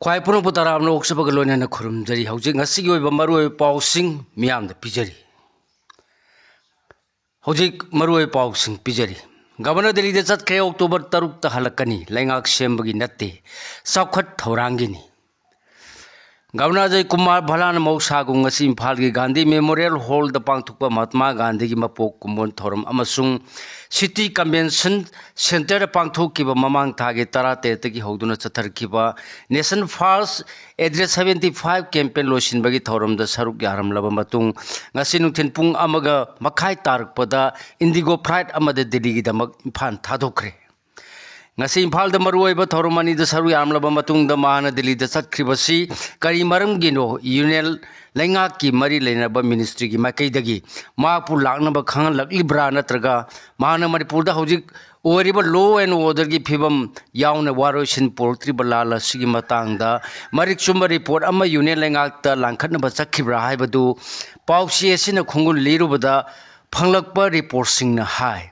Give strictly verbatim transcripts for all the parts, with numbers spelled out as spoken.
ꯈ꯭ꯋꯥꯏ ꯄꯨꯝꯅꯃꯛꯄꯨ ꯇꯔꯥꯝꯅ ꯑꯣꯛꯆꯕꯒ ꯂꯣꯏꯅꯅ ꯈꯨꯔꯨꯝꯖꯔꯤ꯫ ꯍꯧꯖꯤꯛ ꯉꯁꯤꯒꯤ ꯑꯣꯏꯕ ꯃꯔꯨꯑꯣꯏꯕ ꯄꯥꯎꯁꯤꯡ ꯃꯤꯌꯥꯝꯗ ꯄꯤꯖꯔꯤ꯫ ꯍꯧꯖꯤꯛ ꯃꯔꯨꯑꯣꯏꯕ ꯄꯥꯎꯁꯤꯡ ꯄꯤꯖꯔꯤ꯫ ꯒꯕꯔꯅꯔ ꯗꯦꯜꯂꯤꯗ ꯆꯠꯈ꯭ꯔꯦ, ꯑꯣꯛꯇꯣꯕꯔ ꯇꯔꯨꯛꯇ ꯍꯜꯂꯛꯀꯅꯤ꯫ ꯂꯩꯉꯥꯛ ꯁꯦꯝꯕꯒꯤ ꯅꯠꯇꯦ, ꯆꯥꯎꯈꯠ ꯊꯧꯔꯥꯡꯒꯤꯅꯤ꯫ ꯒꯕꯔꯅꯔ ꯑꯖꯌ ꯀꯨꯃꯥꯔ ꯚꯜꯂꯥꯅ ꯃꯍꯧꯁꯥꯒꯨꯝ ꯉꯁꯤ ꯏꯝꯐꯥꯜꯒꯤ ꯒꯥꯟꯙꯤ ꯃꯦꯃꯣꯔꯤꯌꯦꯜ ꯍꯣꯜꯗ ꯄꯥꯡꯊꯣꯛꯄ ꯃꯍꯥꯠꯃꯥ ꯒꯥꯟꯙꯤꯒꯤ ꯃꯄꯣꯛ ꯀꯨꯝꯑꯣꯟ ꯊꯧꯔꯝ ꯑꯃꯁꯨꯡ ꯁꯤꯇꯤ ꯀꯟꯚꯦꯟꯁꯟ ꯁꯦꯟꯇꯔꯗ ꯄꯥꯡꯊꯣꯛꯈꯤꯕ ꯃꯃꯥꯡ ꯊꯥꯒꯤ ꯇꯔꯥꯇꯔꯦꯠꯇꯒꯤ ꯍꯧꯗꯨꯅ ꯆꯠꯊꯔꯛꯈꯤꯕ Nation First Address seventy five campaign ꯂꯣꯏꯁꯤꯟꯕꯒꯤ ꯊꯧꯔꯝꯗ ꯁꯔꯨꯛ ꯌꯥꯔꯝꯂꯕ ꯃꯇꯨꯡ, ꯉꯁꯤ ꯅꯨꯡꯊꯤꯜ ꯄꯨꯡ ꯑꯃꯒ ꯃꯈꯥꯏ ꯇꯥꯔꯛꯄꯗ ꯏꯟꯗꯤꯒꯣ ꯐ꯭ꯂꯥꯏꯠ ꯑꯃꯗ ꯗꯤꯜꯂꯤꯒꯤꯗꯃꯛ ꯏꯝꯐꯥꯜ ꯊꯥꯗꯣꯛꯈ꯭ꯔꯦ꯫ ꯉꯁꯤ ꯏꯝꯐꯥꯜꯗ ꯃꯔꯨꯑꯣꯏꯕ ꯊꯧꯔꯝ ꯑꯅꯤꯗ ꯁꯔꯨꯛ ꯌꯥꯔꯝꯂꯕ ꯃꯇꯨꯡꯗ ꯃꯍꯥꯛꯅ ꯗꯤꯜꯂꯤꯗ ꯆꯠꯈ꯭ꯔꯤꯕꯁꯤ ꯀꯔꯤ ꯃꯔꯝꯒꯤꯅꯣ? ꯌꯨꯅꯤꯌꯟ ꯂꯩꯉꯥꯛꯀꯤ ꯃꯔꯤ ꯂꯩꯅꯕ ꯃꯤꯅꯤꯁꯇ꯭ꯔꯤꯒꯤ ꯃꯥꯏꯀꯩꯗꯒꯤ ꯃꯍꯥꯛꯄꯨ ꯂꯥꯛꯅꯕ ꯈꯪꯍꯜꯂꯛꯂꯤꯕ꯭ꯔꯥ, ꯅꯠꯇ꯭ꯔꯒ ꯃꯍꯥꯛꯅ ꯃꯅꯤꯄꯨꯔꯗ ꯍꯧꯖꯤꯛ ꯑꯣꯏꯔꯤꯕ law and orderꯒꯤ ꯐꯤꯕꯝ ꯌꯥꯎꯅ ꯋꯥꯔꯣꯏꯁꯤꯟ ꯄꯨꯔꯛꯇ꯭ꯔꯤꯕ ꯂꯥꯜ ꯑꯁꯤꯒꯤ ꯃꯇꯥꯡꯗ ꯃꯔꯤꯛ ꯆꯨꯝꯕ ꯔꯤꯄꯣꯔꯠ ꯑꯃ ꯌꯨꯅꯤꯌꯟ ꯂꯩꯉꯥꯛꯇ ꯂꯥꯡꯈꯠꯅꯕ ꯆꯠꯈꯤꯕ꯭ꯔꯥ ꯍꯥꯏꯕꯗꯨ ꯄꯥꯎꯆꯦ ꯑꯁꯤꯅ ꯈꯣꯡꯒꯨꯜ ꯂꯤꯔꯨꯕꯗ ꯐꯪꯂꯛꯄ ꯔꯤꯄꯣꯔꯠꯁꯤꯡꯅ ꯍꯥꯏ꯫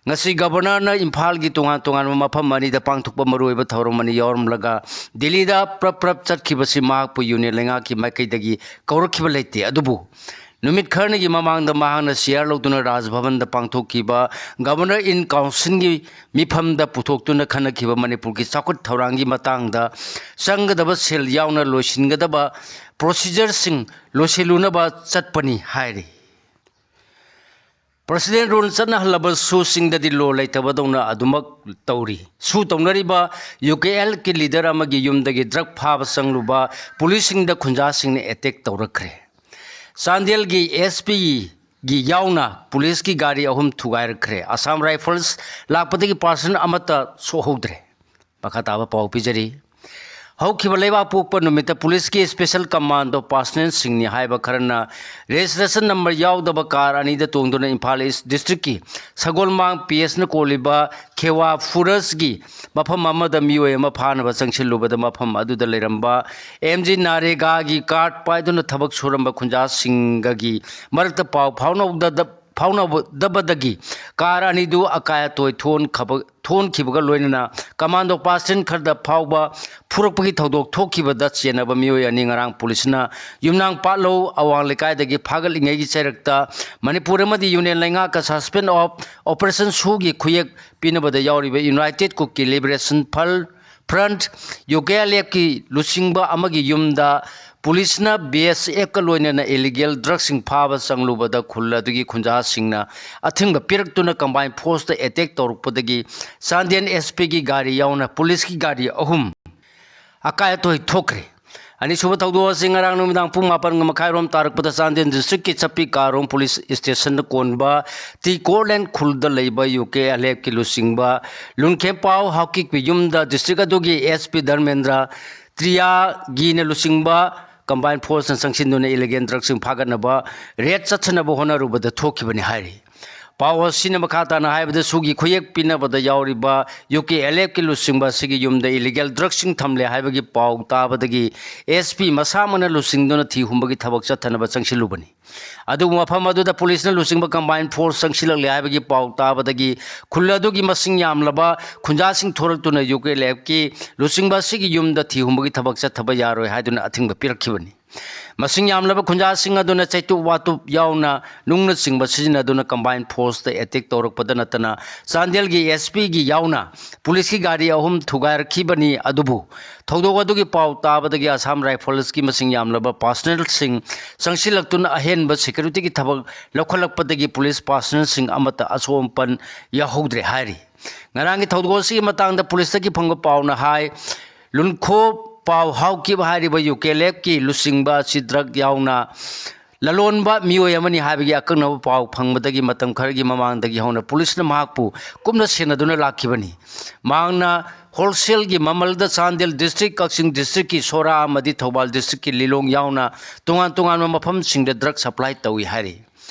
ꯉꯁꯤ ꯒꯕꯔꯅꯔꯅ ꯏꯝꯐꯥꯜꯒꯤ ꯇꯣꯉꯥꯟ ꯇꯣꯉꯥꯟꯕ ꯃꯐꯝ ꯑꯅꯤꯗ ꯄꯥꯡꯊꯣꯛꯄ ꯃꯔꯨꯑꯣꯏꯕ ꯊꯧꯔꯝ ꯑꯅꯤ ꯌꯥꯎꯔꯝꯂꯒ ꯗꯤꯜꯂꯤꯗ ꯄ꯭ꯔꯞ ꯄ꯭ꯔꯞ ꯆꯠꯈꯤꯕꯁꯤ ꯃꯍꯥꯛꯄꯨ ꯌꯨꯅꯤꯌꯟ ꯂꯩꯉꯥꯛꯀꯤ ꯃꯥꯏꯀꯩꯗꯒꯤ ꯀꯧꯔꯛꯈꯤꯕ ꯂꯩꯇꯦ꯫ ꯑꯗꯨꯕꯨ ꯅꯨꯃꯤꯠ ꯈꯔꯅꯤꯒꯤ ꯃꯃꯥꯡꯗ ꯃꯍꯥꯛꯅ ꯆꯤꯌꯥꯔ ꯂꯧꯗꯨꯅ ꯔꯥꯖ ꯚꯕꯟꯗ ꯄꯥꯡꯊꯣꯛꯈꯤꯕ ꯒꯕꯔꯅꯔ ꯏꯟ ꯀꯥꯎꯟꯁꯤꯜꯒꯤ ꯃꯤꯐꯝꯗ ꯄꯨꯊꯣꯛꯇꯨꯅ ꯈꯟꯅꯈꯤꯕ ꯃꯅꯤꯄꯨꯔꯒꯤ ꯆꯥꯎꯈꯠ ꯊꯧꯔꯥꯡꯒꯤ ꯃꯇꯥꯡꯗ ꯆꯪꯒꯗꯕ ꯁꯦꯜ ꯌꯥꯎꯅ ꯂꯣꯏꯁꯤꯟꯒꯗꯕ ꯄ꯭ꯔꯣꯁꯤꯖꯔꯁꯤꯡ ꯂꯣꯏꯁꯤꯜꯂꯨꯅꯕ ꯆꯠꯄꯅꯤ ꯍꯥꯏꯔꯤ꯫ ꯄ꯭ꯔꯁꯤꯗꯦꯟ ꯔꯨꯜ ꯆꯠꯅꯍꯜꯂꯕꯁꯨ ꯆꯤꯡꯗꯗꯤ law ꯂꯩꯇꯕꯗꯧꯅ ꯑꯗꯨꯃꯛ ꯇꯧꯔꯤ꯫ ꯁꯨ ꯇꯧꯅꯔꯤꯕ ꯌꯨ ꯀꯦ ꯑꯦꯜꯒꯤ ꯂꯤꯗꯔ ꯑꯃꯒꯤ ꯌꯨꯝꯗꯒꯤ ꯗ꯭ꯔꯒ ꯐꯥꯕ ꯆꯪꯂꯨꯕ ꯄꯨꯂꯤꯁꯁꯤꯡꯗ ꯈꯨꯟꯖꯥꯁꯤꯡꯅ ꯑꯦꯇꯦꯛ ꯇꯧꯔꯛꯈ꯭ꯔꯦ꯫ ꯆꯥꯟꯗꯦꯜꯒꯤ ꯑꯦꯁ ꯄꯤꯒꯤ ꯌꯥꯎꯅ ꯄꯨꯂꯤꯁꯀꯤ ꯒꯥꯔꯤ ꯑꯍꯨꯝ ꯊꯨꯒꯥꯏꯔꯛꯈ꯭ꯔꯦ꯫ ꯑꯁꯥꯝ ꯔꯥꯏꯐꯜꯁ ꯂꯥꯛꯄꯗꯒꯤ ꯄꯥꯔꯁꯟ ꯑꯃꯠꯇ ꯁꯣꯛꯍꯧꯗ꯭ꯔꯦ꯫ ꯃꯈꯥ ꯇꯥꯕ ꯄꯥꯎ ꯄꯤꯖꯔꯤ꯫ ꯍꯧꯈꯤꯕ ꯂꯩꯕꯥꯛ ꯄꯣꯛꯄ ꯅꯨꯃꯤꯠꯇ ꯄꯨꯂꯤꯁꯀꯤ ꯁ꯭ꯄꯦꯁꯦꯜ ꯀꯃꯥꯟꯗꯣ ꯄꯥꯔꯁꯅꯦꯜꯁꯤꯡꯅꯤ ꯍꯥꯏꯕ ꯈꯔꯅ ꯔꯦꯖꯤꯁꯇ꯭ꯔꯦꯁꯟ ꯅꯝꯕꯔ ꯌꯥꯎꯗꯕ ꯀꯥꯔ ꯑꯅꯤꯗ ꯇꯣꯡꯗꯨꯅ ꯏꯝꯐꯥꯜ ꯏꯁ ꯗꯤꯁꯇ꯭ꯔꯤꯛꯀꯤ ꯁꯒꯣꯜꯃꯥꯡ ꯄꯤ ꯑꯦꯁꯅ ꯀꯣꯜꯂꯤꯕ ꯈꯦꯋꯥ ꯐꯨꯔꯁꯒꯤ ꯃꯐꯝ ꯑꯃꯗ ꯃꯤꯑꯣꯏ ꯑꯃ ꯐꯥꯅꯕ ꯆꯪꯁꯤꯜꯂꯨꯕꯗ ꯃꯐꯝ ꯑꯗꯨꯗ ꯂꯩꯔꯝꯕ ꯑꯦꯝ ꯖꯤ ꯅꯥꯔꯦꯒꯥꯒꯤ ꯀꯥꯔꯗ ꯄꯥꯏꯗꯨꯅ ꯊꯕꯛ ꯁꯨꯔꯝꯕ ꯈꯨꯟꯖꯥꯁꯤꯡꯒꯒꯤ ꯃꯔꯛꯇ ꯄꯥꯎ ꯐꯥꯎꯅꯧꯗ-, ꯐꯥꯎꯅꯗꯕꯗꯒꯤ ꯀꯥꯔ ꯑꯅꯤꯗꯨ ꯑꯀꯥꯏ ꯑꯇꯣꯏ ꯊꯣꯛꯍꯟꯈꯕ ꯊꯣꯛꯍꯟꯈꯤꯕꯒ ꯂꯣꯏꯅꯅ ꯀꯃꯥꯟꯗꯣ ꯄꯥꯁꯇ꯭ꯔꯤꯟ ꯈꯔꯗ ꯐꯥꯎꯕ ꯐꯨꯔꯛꯄꯒꯤ ꯊꯧꯗꯣꯛ ꯊꯣꯛꯈꯤꯕꯗ ꯆꯦꯟꯅꯕ ꯃꯤꯑꯣꯏ ꯑꯅꯤ ꯉꯔꯥꯡ ꯄꯨꯂꯤꯁꯅ ꯌꯨꯝꯅꯥꯝ ꯄꯥꯠꯂꯧ ꯑꯋꯥꯡ ꯂꯩꯀꯥꯏꯗꯒꯤ ꯐꯥꯒꯠꯂꯤꯉꯩꯒꯤ ꯆꯩꯔꯛꯇ ꯃꯅꯤꯄꯨꯔ ꯑꯃꯗꯤ ꯌꯨꯅꯤꯌꯟ ꯂꯩꯉꯥꯛꯀ suspension of operation ꯁꯨꯒꯤ ꯈꯨꯌꯦꯛ ꯄꯤꯅꯕꯗ ꯌꯥꯎꯔꯤꯕ United Kuki Liberation Front, U K L ꯑꯦꯐꯀꯤ ꯂꯨꯆꯤꯡꯕ ꯑꯃꯒꯤ ꯌꯨꯝꯗ ꯄꯨꯂꯤꯁꯅ ꯕꯤ ꯑꯦꯁ ꯑꯦꯐꯀ ꯂꯣꯏꯅꯅ illegal drugꯁꯤꯡ ꯐꯥꯕ ꯆꯪꯂꯨꯕꯗ ꯈꯨꯜ ꯑꯗꯨꯒꯤ ꯈꯨꯟꯖꯥꯁꯤꯡꯅ ꯑꯊꯤꯡꯕ ꯄꯤꯔꯛꯇꯨꯅ combined forceꯇ attack ꯇꯧꯔꯛꯄꯗꯒꯤ ꯆꯥꯟꯗꯦꯜ ꯑꯦꯁ ꯄꯤꯒꯤ ꯒꯥꯔꯤ ꯌꯥꯎꯅ ꯄꯨꯂꯤꯁꯀꯤ ꯒꯥꯔꯤ ꯑꯍꯨꯝ ꯑꯀꯥꯏ ꯑꯇꯣꯏ ꯊꯣꯛꯈ꯭ꯔꯦ꯫ ꯑꯅꯤꯁꯨꯕ ꯊꯧꯗꯣꯛ ꯑꯁꯤ ꯉꯔꯥꯡ ꯅꯨꯃꯤꯗꯥꯡ ꯄꯨꯡ ꯃꯥꯄꯟꯒ ꯃꯈꯥꯏꯔꯣꯝ ꯇꯥꯔꯛꯄꯗ ꯆꯥꯟꯗꯦꯜ districtꯀꯤ ꯆꯞꯄꯤ ꯀꯥꯔꯣꯡ ꯄꯨꯂꯤꯁ ꯁ꯭ꯇꯦꯁꯟꯗ ꯀꯣꯟꯕ ꯇꯤ ꯀꯣꯔꯂꯦꯟ ꯈꯨꯜꯗ ꯂꯩꯕ ꯌꯨ ꯀꯦ ꯑꯦꯜ ꯑꯦꯐꯀꯤ ꯂꯨꯆꯤꯡꯕ ꯂꯨꯟꯈꯦꯝꯄꯥꯎ ꯍꯥꯎꯀꯤꯛꯄꯤ ꯌꯨꯝꯗ district ꯑꯗꯨꯒꯤ ꯑꯦꯁ ꯄꯤ ꯙꯔꯃꯦꯟꯗ꯭ꯔ ꯇ꯭ꯔꯤꯌꯥꯒꯤꯅ ꯂꯨꯆꯤꯡꯕ combined forceꯅ ꯆꯪꯁꯤꯟꯗꯨꯅ illegal drugꯁꯤꯡ ꯐꯥꯒꯠꯅꯕ raid ꯆꯠꯊꯅꯕ ꯍꯣꯠꯅꯔꯨꯕꯗ ꯊꯣꯛꯈꯤꯕꯅꯤ ꯍꯥꯏꯔꯤ꯫ ꯄꯥꯎ ꯑꯁꯤꯅ ꯃꯈꯥ ꯇꯥꯅ ꯍꯥꯏꯕꯗ ꯁꯨꯒꯤ ꯈꯨꯌꯦꯛ ꯄꯤꯅꯕꯗ ꯌꯥꯎꯔꯤꯕ ꯌꯨ ꯀꯦ ꯑꯦꯜ ꯑꯦꯐꯀꯤ ꯂꯨꯆꯤꯡꯕ ꯑꯁꯤꯒꯤ ꯌꯨꯝꯗ illegal drugꯁꯤꯡ ꯊꯝꯂꯦ ꯍꯥꯏꯕꯒꯤ ꯄꯥꯎ ꯇꯥꯕꯗꯒꯤ ꯑꯦꯁ ꯄꯤ ꯃꯁꯥꯃꯛꯅ ꯂꯨꯆꯤꯡꯗꯨꯅ ꯊꯤ ꯍꯨꯝꯕꯒꯤ ꯊꯕꯛ ꯆꯠꯊꯅꯕ ꯆꯪꯁꯤꯜꯂꯨꯕꯅꯤ꯫ ꯑꯗꯨꯕꯨ ꯃꯐꯝ ꯑꯗꯨꯗ ꯄꯨꯂꯤꯁꯅ ꯂꯨꯆꯤꯡꯕ combined force ꯆꯪꯁꯤꯜꯂꯛꯂꯦ ꯍꯥꯏꯕꯒꯤ ꯄꯥꯎ ꯇꯥꯕꯗꯒꯤ ꯈꯨꯜ ꯑꯗꯨꯒꯤ ꯃꯁꯤꯡ ꯌꯥꯝꯂꯕ ꯈꯨꯟꯖꯥꯁꯤꯡ ꯊꯣꯔꯛꯇꯨꯅ ꯌꯨ ꯀꯦ ꯑꯦꯜ ꯑꯦꯐꯀꯤ ꯂꯨꯆꯤꯡꯕ ꯑꯁꯤꯒꯤ ꯌꯨꯝꯗ ꯊꯤ ꯍꯨꯝꯕꯒꯤ ꯊꯕꯛ ꯆꯠꯊꯕ ꯌꯥꯔꯣꯏ ꯍꯥꯏꯗꯨꯅ ꯑꯊꯤꯡꯕ ꯄꯤꯔꯛꯈꯤꯕꯅꯤ꯫ ꯃꯁꯤꯡ ꯌꯥꯝꯂꯕ ꯈꯨꯟꯖꯥꯁꯤꯡ ꯑꯗꯨꯅ ꯆꯩꯇꯨꯞ ꯋꯥꯇꯨꯞ ꯌꯥꯎꯅ ꯅꯨꯡꯅꯆꯤꯡꯕ ꯁꯤꯖꯤꯟꯅꯗꯨꯅ combined forceꯇ attack ꯇꯧꯔꯛꯄꯗ ꯅꯠꯇꯅ ꯆꯥꯟꯗꯦꯜꯒꯤ ꯑꯦꯁ ꯄꯤꯒꯤ ꯌꯥꯎꯅ ꯄꯨꯂꯤꯁꯀꯤ ꯒꯥꯔꯤ ꯑꯍꯨꯝ ꯊꯨꯒꯥꯏꯔꯛꯈꯤꯕꯅꯤ꯫ ꯑꯗꯨꯕꯨ ꯊꯧꯗꯣꯛ ꯑꯗꯨꯒꯤ ꯄꯥꯎ ꯇꯥꯕꯗꯒꯤ Assam Riflesꯀꯤ ꯃꯁꯤꯡ ꯌꯥꯝꯂꯕ personnelꯁꯤꯡ ꯆꯪꯁꯤꯜꯂꯛꯇꯨꯅ ꯑꯍꯦꯟꯕ securityꯒꯤ ꯊꯕꯛ ꯂꯧꯈꯠꯂꯛꯄꯗꯒꯤ ꯄꯨꯂꯤꯁ personnelꯁꯤꯡ ꯑꯃꯠꯇ ꯑꯁꯣꯛ ꯑꯄꯟ ꯌꯥꯎꯍꯧꯗ꯭ꯔꯦ ꯍꯥꯏꯔꯤ꯫ ꯉꯔꯥꯡꯒꯤ ꯊꯧꯗꯣꯛ ꯑꯁꯤꯒꯤ ꯃꯇꯥꯡꯗ ꯄꯨꯂꯤꯁꯇꯒꯤ ꯐꯪꯕ ꯄꯥꯎꯅ ꯍꯥꯏ, ꯂꯨꯟꯈꯣ ꯄꯥꯎ ꯍꯥꯎꯀꯤꯞ ꯍꯥꯏꯔꯤꯕ ꯌꯨ ꯀꯦ ꯑꯦꯜ ꯑꯦꯐꯀꯤ ꯂꯨꯆꯤꯡꯕ ꯑꯁꯤ drug ꯌꯥꯎꯅ ꯂꯂꯣꯟꯕ ꯃꯤꯑꯣꯏ ꯑꯃꯅꯤ ꯍꯥꯏꯕꯒꯤ ꯑꯀꯛꯅꯕ ꯄꯥꯎ ꯐꯪꯕꯗꯒꯤ ꯃꯇꯝ ꯈꯔꯒꯤ ꯃꯃꯥꯡꯗꯒꯤ ꯍꯧꯅ ꯄꯨꯂꯤꯁꯅ ꯃꯍꯥꯛꯄꯨ ꯀꯨꯞꯅ ꯁꯦꯟꯅꯗꯨꯅ ꯂꯥꯛꯈꯤꯕꯅꯤ꯫ ꯃꯍꯥꯛꯅ wholesaleꯒꯤ ꯃꯃꯜꯗ ꯆꯥꯟꯗꯦꯜ district, ꯀꯛꯆꯤꯡ districtꯀꯤ ꯁꯣꯔꯥ ꯑꯃꯗꯤ ꯊꯧꯕꯥꯜ districtꯀꯤ ꯂꯤꯂꯣꯡ ꯌꯥꯎꯅ ꯇꯣꯉꯥꯟ ꯇꯣꯉꯥꯟꯕ ꯃꯐꯝꯁꯤꯡꯗ drug supply ꯇꯧꯏ ꯍꯥꯏꯔꯤ꯫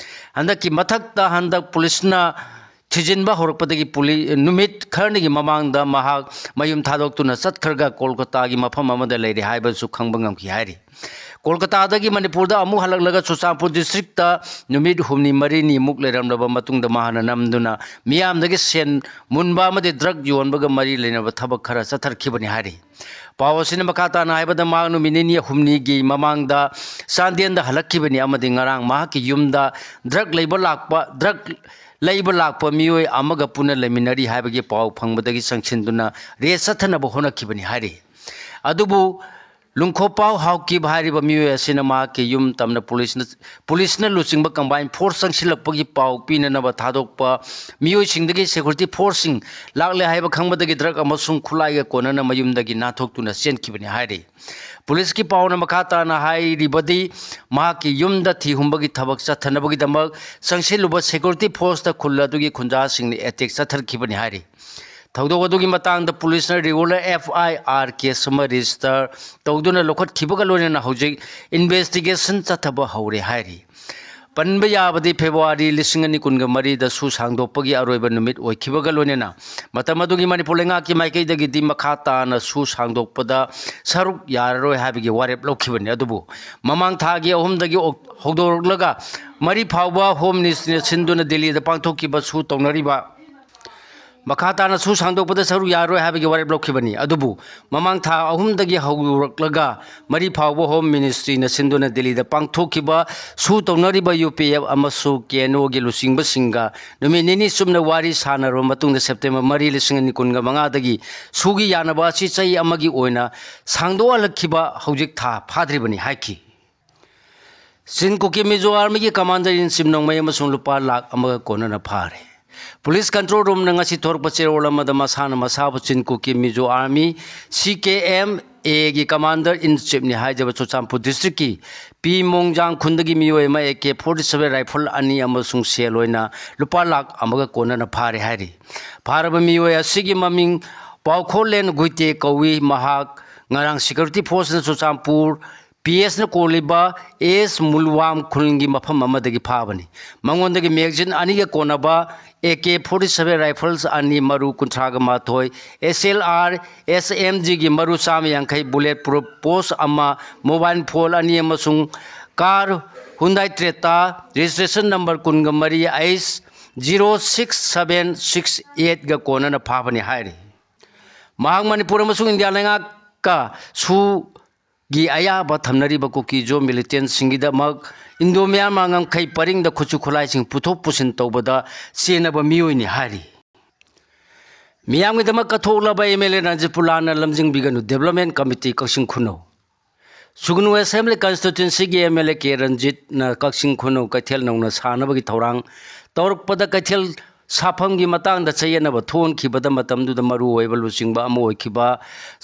ꯍꯟꯗꯛꯀꯤ ꯃꯊꯛꯇ ꯍꯟꯗꯛ ꯄꯨꯂꯤꯁꯅ ꯊꯤꯖꯤꯟꯕ ꯍꯧꯔꯛꯄꯗꯒꯤ ꯄꯨꯂꯤ-, ꯅꯨꯃꯤꯠ ꯈꯔꯅꯤꯒꯤ ꯃꯃꯥꯡꯗ ꯃꯍꯥꯛ ꯃꯌꯨꯝ ꯊꯥꯗꯣꯛꯇꯨꯅ ꯆꯠꯈ꯭ꯔꯒ ꯀꯣꯜꯀꯇꯥꯒꯤ ꯃꯐꯝ ꯑꯃꯗ ꯂꯩꯔꯦ ꯍꯥꯏꯕꯁꯨ ꯈꯪꯕ ꯉꯝꯈꯤ ꯍꯥꯏꯔꯤ꯫ ꯀꯣꯜꯀꯇꯥꯗꯒꯤ ꯃꯅꯤꯄꯨꯔꯗ ꯑꯃꯨꯛ ꯍꯜꯂꯛꯂꯒ ꯆꯨꯔꯆꯥꯟꯄꯨꯔ ꯗꯤꯁꯇ꯭ꯔꯤꯛꯇ ꯅꯨꯃꯤꯠ ꯍꯨꯝꯅꯤ ꯃꯔꯤꯅꯤꯃꯨꯛ ꯂꯩꯔꯝꯂꯕ ꯃꯇꯨꯡꯗ ꯃꯍꯥꯛꯅ ꯅꯝꯗꯨꯅ ꯃꯤꯌꯥꯝꯗꯒꯤ ꯁꯦꯟ ꯃꯨꯟꯕ ꯑꯃꯗꯤ ꯗ꯭ꯔꯒ ꯌꯣꯟꯕꯒ ꯃꯔꯤ ꯂꯩꯅꯕ ꯊꯕꯛ ꯈꯔ ꯆꯠꯊꯔꯛꯈꯤꯕꯅꯤ ꯍꯥꯏꯔꯤ꯫ ꯄꯥꯎ ꯑꯁꯤꯅ ꯃꯈꯥ ꯇꯥꯅ ꯍꯥꯏꯕꯗ, ꯃꯍꯥꯛ ꯅꯨꯃꯤꯠ ꯅꯤꯅꯤ ꯍꯨꯝꯅꯤꯒꯤ ꯃꯃꯥꯡꯗ ꯆꯥꯟꯗꯦꯜꯗ ꯍꯜꯂꯛꯈꯤꯕꯅꯤ ꯑꯃꯗꯤ ꯉꯔꯥꯡ ꯃꯍꯥꯛꯀꯤ ꯌꯨꯝꯗ ꯗ꯭ꯔꯒ ꯂꯩꯕ ꯂꯥꯛꯄ, ꯗ꯭ꯔꯒ ꯂꯩꯕ ꯂꯥꯛꯄ ꯃꯤꯑꯣꯏ ꯑꯃꯒ ꯄꯨꯟꯅ ꯂꯩꯃꯤꯟꯅꯔꯤ ꯍꯥꯏꯕꯒꯤ ꯄꯥꯎ ꯐꯪꯕꯗꯒꯤ ꯆꯪꯁꯤꯟꯗꯨꯅ ꯔꯦꯗ ꯆꯠꯊꯅꯕ ꯍꯣꯠꯅꯈꯤꯕꯅꯤ ꯍꯥꯏꯔꯤ꯫ ꯑꯗꯨꯕꯨ ꯂꯨꯡꯈꯣꯄꯥꯎ ꯍꯥꯎꯀꯤꯞ ꯍꯥꯏꯔꯤꯕ ꯃꯤꯑꯣꯏ ꯑꯁꯤꯅ ꯃꯍꯥꯛꯀꯤ ꯌꯨꯝ ꯇꯝꯅ ꯄꯨꯂꯤꯁꯅ, ꯄꯨꯂꯤꯁꯅ ꯂꯨꯆꯤꯡꯕ ꯀꯝꯕꯥꯏꯟ ꯐꯣꯔꯁ ꯆꯪꯁꯤꯜꯂꯛꯄꯒꯤ ꯄꯥꯎ ꯄꯤꯅꯅꯕ ꯊꯥꯗꯣꯛꯄ ꯃꯤꯑꯣꯏꯁꯤꯡꯗꯒꯤ ꯁꯦꯀ꯭ꯌꯨꯔꯤꯇꯤ ꯐꯣꯔꯁꯁꯤꯡ ꯂꯥꯛꯂꯦ ꯍꯥꯏꯕ ꯈꯪꯕꯗꯒꯤ ꯗ꯭ꯔꯒ ꯑꯃꯁꯨꯡ ꯈꯨꯠꯂꯥꯏꯒ ꯀꯣꯟꯅꯅ ꯃꯌꯨꯝꯗꯒꯤ ꯅꯥꯟꯊꯣꯛꯇꯨꯅ ꯆꯦꯟꯈꯤꯕꯅꯤ ꯍꯥꯏꯔꯤ꯫ ꯄꯨꯂꯤꯁꯀꯤ ꯄꯥꯎꯅ ꯃꯈꯥ ꯇꯥꯅ ꯍꯥꯏꯔꯤꯕꯗꯤ, ꯃꯍꯥꯛꯀꯤ ꯌꯨꯝꯗ ꯊꯤ ꯍꯨꯝꯕꯒꯤ ꯊꯕꯛ ꯆꯠꯊꯅꯕꯒꯤꯗꯃꯛ ꯆꯪꯁꯤꯜꯂꯨꯕ ꯁꯦꯀ꯭ꯌꯨꯔꯤꯇꯤ ꯐꯣꯔꯁꯇ ꯈꯨꯜ ꯑꯗꯨꯒꯤ ꯈꯨꯟꯖꯥꯁꯤꯡꯅ ꯑꯦꯇꯦꯛ ꯆꯠꯊꯔꯛꯈꯤꯕꯅꯤ ꯍꯥꯏꯔꯤ꯫ ꯊꯧꯗꯣꯛ ꯑꯗꯨꯒꯤ ꯃꯇꯥꯡꯗ ꯄꯨꯂꯤꯁꯅ ꯔꯤꯒꯨꯂꯔ ꯑꯦꯐ ꯑꯥꯏ ꯑꯥꯔ ꯀꯦꯁ ꯑꯃ ꯔꯦꯖꯤꯁꯇꯔ ꯇꯧꯗꯨꯅ ꯂꯧꯈꯠꯈꯤꯕꯒ ꯂꯣꯏꯅꯅ ꯍꯧꯖꯤꯛ ꯏꯟꯚꯦꯁꯇꯤꯒꯦꯁꯟ ꯆꯠꯊꯕ ꯍꯧꯔꯦ ꯍꯥꯏꯔꯤ꯫ ꯄꯟꯕ ꯌꯥꯕꯗꯤ ꯐꯦꯕ꯭ꯔꯨꯋꯥꯔꯤ ꯂꯤꯁꯤꯡ ꯑꯅꯤ ꯀꯨꯟꯒ ꯃꯔꯤꯗ ꯁꯨ ꯁꯥꯡꯗꯣꯛꯄꯒꯤ ꯑꯔꯣꯏꯕ ꯅꯨꯃꯤꯠ ꯑꯣꯏꯈꯤꯕꯒ ꯂꯣꯏꯅꯅ ꯃꯇꯝ ꯑꯗꯨꯒꯤ ꯃꯅꯤꯄꯨꯔ ꯂꯩꯉꯥꯛꯀꯤ ꯃꯥꯏꯀꯩꯗꯒꯤꯗꯤ ꯃꯈꯥ ꯇꯥꯅ ꯁꯨ ꯁꯥꯡꯗꯣꯛꯄꯗ ꯁꯔꯨꯛ ꯌꯥꯔꯔꯣꯏ ꯍꯥꯏꯕꯒꯤ ꯋꯥꯔꯦꯞ ꯂꯧꯈꯤꯕꯅꯤ꯫ ꯑꯗꯨꯕꯨ ꯃꯃꯥꯡ ꯊꯥꯒꯤ ꯑꯍꯨꯝꯗꯒꯤ ꯑꯣꯛ-, ꯍꯧꯗꯣꯔꯛꯂꯒ ꯃꯔꯤ ꯐꯥꯎꯕ ꯍꯣꯝ ꯃꯤꯅꯤꯁꯇ꯭ꯔꯤꯅ ꯁꯤꯟꯗꯨꯅ ꯗꯤꯜꯂꯤꯗ ꯄꯥꯡꯊꯣꯛꯈꯤꯕ ꯁꯨ ꯇꯧꯅꯔꯤꯕ ꯃꯈꯥ ꯇꯥꯅ ꯁꯨ ꯁꯥꯡꯗꯣꯛꯄꯗ ꯁꯔꯨꯛ ꯌꯥꯔꯣꯏ ꯍꯥꯏꯕꯒꯤ ꯋꯥꯔꯦꯞ ꯂꯧꯈꯤꯕꯅꯤ꯫ ꯑꯗꯨꯕꯨ ꯃꯃꯥꯡ ꯊꯥ ꯑꯍꯨꯝꯗꯒꯤ ꯍꯧꯔꯛꯂꯒ ꯃꯔꯤ ꯐꯥꯎꯕ ꯍꯣꯝ ꯃꯤꯅꯤꯁꯇ꯭ꯔꯤꯅ ꯁꯤꯟꯗꯨꯅ ꯗꯤꯜꯂꯤꯗ ꯄꯥꯡꯊꯣꯛꯈꯤꯕ ꯁꯨ ꯇꯧꯅꯔꯤꯕ ꯌꯨ ꯄꯤ ꯑꯦꯐ ꯑꯃꯁꯨꯡ ꯀꯦ ꯑꯦꯟ ꯑꯣꯒꯤ ꯂꯨꯆꯤꯡꯕꯁꯤꯡꯒ ꯅꯨꯃꯤꯠ ꯅꯤꯅꯤ ꯆꯨꯞꯅ ꯋꯥꯔꯤ ꯁꯥꯟꯅꯔꯕ ꯃꯇꯨꯡꯗ ꯁꯦꯞꯇꯦꯝꯕꯔ ꯃꯔꯤ, ꯂꯤꯁꯤꯡ ꯑꯅꯤ ꯀꯨꯟꯒ ꯃꯉꯥꯗꯒꯤ ꯁꯨꯒꯤ ꯌꯥꯅꯕ ꯑꯁꯤ ꯆꯍꯤ ꯑꯃꯒꯤ ꯑꯣꯏꯅ ꯁꯥꯡꯗꯣꯛꯍꯜꯂꯛꯈꯤꯕ ꯍꯧꯖꯤꯛ ꯊꯥ ꯐꯥꯗ꯭ꯔꯤꯕꯅꯤ ꯍꯥꯏꯈꯤ꯫ ꯆꯤꯟ ꯀꯨꯀꯤ ꯃꯤꯖꯣ ꯑꯥꯔꯃꯤꯒꯤ ꯀꯃꯥꯟꯗꯔ ꯏꯟ ꯆꯤꯞ ꯅꯣꯡꯃꯩ ꯑꯃꯁꯨꯡ ꯂꯨꯄꯥ ꯂꯥꯈ ꯑꯃꯒ ꯀꯣꯟꯅꯅ ꯐꯥꯔꯦ꯫ ꯄꯨꯂꯤꯁ ꯀꯟꯇ꯭ꯔꯣꯜ ꯔꯨꯝꯅ ꯉꯁꯤ ꯊꯣꯔꯛꯄ ꯆꯦꯔꯣꯜ ꯑꯃꯗ ꯃꯁꯥꯅ ꯃꯁꯥꯕꯨ ꯆꯤꯟ ꯀꯨꯀꯤ ꯃꯤꯖꯣ ꯑꯥꯔꯃꯤ, ꯁꯤ ꯀꯦ ꯑꯦꯝ ꯑꯦꯒꯤ ꯀꯃꯥꯟꯗꯔ ꯏꯟ ꯆꯤꯞꯅꯤ ꯍꯥꯏꯖꯕ ꯆꯨꯔꯆꯥꯟꯄꯨꯔ ꯗꯤꯁꯇ꯭ꯔꯤꯛꯀꯤ ꯄꯤ ꯃꯣꯡꯖꯥꯡ ꯈꯨꯟꯗꯒꯤ ꯃꯤꯑꯣꯏ ꯑꯃ A K forty seven rifle ꯑꯅꯤ ꯑꯃꯁꯨꯡ ꯁꯦꯜ ꯑꯣꯏꯅ ꯂꯨꯄꯥ ꯂꯥꯈ ꯑꯃꯒ ꯀꯣꯟꯅꯅ ꯐꯥꯔꯦ ꯍꯥꯏꯔꯤ꯫ ꯐꯥꯔꯕ ꯃꯤꯑꯣꯏ ꯑꯁꯤꯒꯤ ꯃꯃꯤꯡ ꯄꯥꯎꯈꯣꯜꯂꯦꯟ ꯒꯨꯏꯇꯦ ꯀꯧꯏ꯫ ꯃꯍꯥꯛ ꯉꯔꯥꯡ ꯁꯦꯀ꯭ꯌꯨꯔꯤꯇꯤ ꯐꯣꯔꯁꯅ ꯆꯨꯔꯆꯥꯟꯄꯨꯔ ꯄꯤ ꯑꯦꯁꯅ ꯀꯣꯜꯂꯤꯕ ꯑꯦꯁ ꯃꯨꯜꯋꯥꯝ ꯈꯨꯜꯒꯤ ꯃꯐꯝ ꯑꯃꯗꯒꯤ ꯐꯥꯕꯅꯤ꯫ ꯃꯉꯣꯟꯗꯒꯤ magazine ꯑꯅꯤꯒ ꯀꯣꯟꯅꯕ A K forty seven rifles ꯑꯅꯤ, ꯃꯔꯨ ꯀꯨꯟꯊ꯭ꯔꯥꯒ ꯃꯥꯊꯣꯏ, S L R S M G ꯒꯤ ꯃꯔꯨ ꯆꯥꯝꯃ ꯌꯥꯡꯈꯩ, bullet proof pouch ꯑꯃ, mobile phone ꯑꯅꯤ ꯑꯃꯁꯨꯡ car Hyundai Creta registration number ꯀꯨꯟꯒ ꯃꯔꯤ H zero six seven six eight ꯒ ꯀꯣꯟꯅꯅ ꯐꯥꯕꯅꯤ ꯍꯥꯏꯔꯤ꯫ ꯃꯍꯥꯛ ꯃꯅꯤꯄꯨꯔ ꯑꯃꯁꯨꯡ ꯏꯟꯗꯤꯌꯥ ꯂꯩꯉꯥꯛꯀ ꯁꯨꯒꯤ ꯑꯌꯥꯕ ꯊꯝꯅꯔꯤꯕ ꯀꯨꯀꯤ-ꯖꯣ militantꯁꯤꯡꯒꯤꯗꯃꯛ ꯏꯟꯗꯣ ꯃ꯭ꯌꯥꯟꯃꯥꯔ ꯉꯝꯈꯩ ꯄꯔꯤꯡꯗ ꯈꯨꯠꯁꯨ ꯈꯨꯠꯂꯥꯏꯁꯤꯡ ꯄꯨꯊꯣꯛ ꯄꯨꯁꯤꯟ ꯇꯧꯕꯗ ꯆꯦꯟꯅꯕ ꯃꯤꯑꯣꯏꯅꯤ ꯍꯥꯏꯔꯤ꯫ ꯃꯤꯌꯥꯝꯒꯤꯗꯃꯛ ꯀꯠꯊꯣꯛꯂꯕ M L A Ranjit ꯄꯨꯂꯥꯅ ꯂꯝꯖꯤꯡꯕꯤꯒꯅꯨ, Development Committee Kakching ꯈꯨꯅꯧ꯫ ꯁꯨꯒꯅꯨ Assembly Constituencyꯒꯤ M L A ꯀꯦ ꯔꯟꯖꯤꯠꯅ ꯀꯛꯆꯤꯡ ꯈꯨꯅꯧ ꯀꯩꯊꯦꯜ ꯅꯧꯅ ꯁꯥꯅꯕꯒꯤ ꯊꯧꯔꯥꯡ ꯇꯧꯔꯛꯄꯗ ꯀꯩꯊꯦꯜ ꯁꯥꯐꯝꯒꯤ ꯃꯇꯥꯡꯗ ꯆꯌꯦꯠꯅꯕ ꯊꯣꯛꯍꯟꯈꯤꯕꯗ ꯃꯇꯝꯗꯨꯗ ꯃꯔꯨꯑꯣꯏꯕ ꯂꯨꯆꯤꯡꯕ ꯑꯃ ꯑꯣꯏꯈꯤꯕ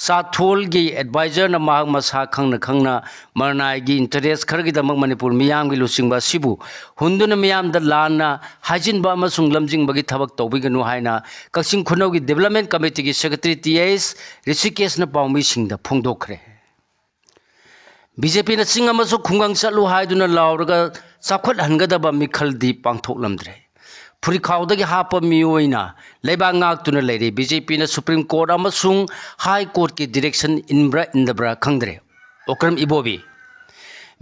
ꯆꯥꯊꯣꯜꯒꯤ advisorꯅ ꯃꯍꯥꯛ ꯃꯁꯥ ꯈꯪꯅ ꯈꯪꯅ ꯃꯔꯅꯥꯏꯒꯤ interest ꯈꯔꯒꯤꯗꯃꯛ ꯃꯅꯤꯄꯨꯔ ꯃꯤꯌꯥꯝꯒꯤ ꯂꯨꯆꯤꯡꯕ ꯑꯁꯤꯕꯨ ꯍꯨꯟꯗꯨꯅ ꯃꯤꯌꯥꯝꯗ ꯂꯥꯟꯅ ꯍꯥꯏꯖꯤꯟꯕ ꯑꯃꯁꯨꯡ ꯂꯝꯖꯤꯡꯕꯒꯤ ꯊꯕꯛ ꯇꯧꯕꯤꯒꯅꯨ ꯍꯥꯏꯅ ꯀꯛꯆꯤꯡ ꯈꯨꯅꯧꯒꯤ Development Committeeꯒꯤ Secretary T H ꯔꯤꯁꯤꯀꯦꯁꯅ ꯄꯥꯎꯃꯤꯁꯤꯡꯗ ꯐꯣꯡꯗꯣꯛꯈ꯭ꯔꯦ꯫ BJPꯅ ꯆꯤꯡ ꯑꯃꯁꯨꯡ ꯈꯨꯡꯒꯪ ꯆꯠꯂꯨ ꯍꯥꯏꯗꯨꯅ ꯂꯥꯎꯔꯒ ꯆꯥꯎꯈꯠꯍꯟꯒꯗꯕ ꯃꯤꯈꯜꯗꯤ ꯄꯥꯡꯊꯣꯛꯂꯝꯗ꯭ꯔꯦ꯫ ꯐꯨꯔꯤꯈꯥꯎꯗꯒꯤ ꯍꯥꯞꯄ ꯃꯤꯑꯣꯏꯅ ꯂꯩꯕꯥꯛ ꯉꯥꯛꯇꯨꯅ ꯂꯩꯔꯦ꯫ BJPꯅ Supreme Court ꯑꯃꯁꯨꯡ High Courtꯀꯤ direction ꯏꯟꯕ꯭ꯔꯥ ꯏꯟꯗꯕ꯭ꯔꯥ ꯈꯪꯗ꯭ꯔꯦ꯫ ꯑꯣꯀ꯭ꯔꯝ ꯏꯕꯣꯕꯤ꯫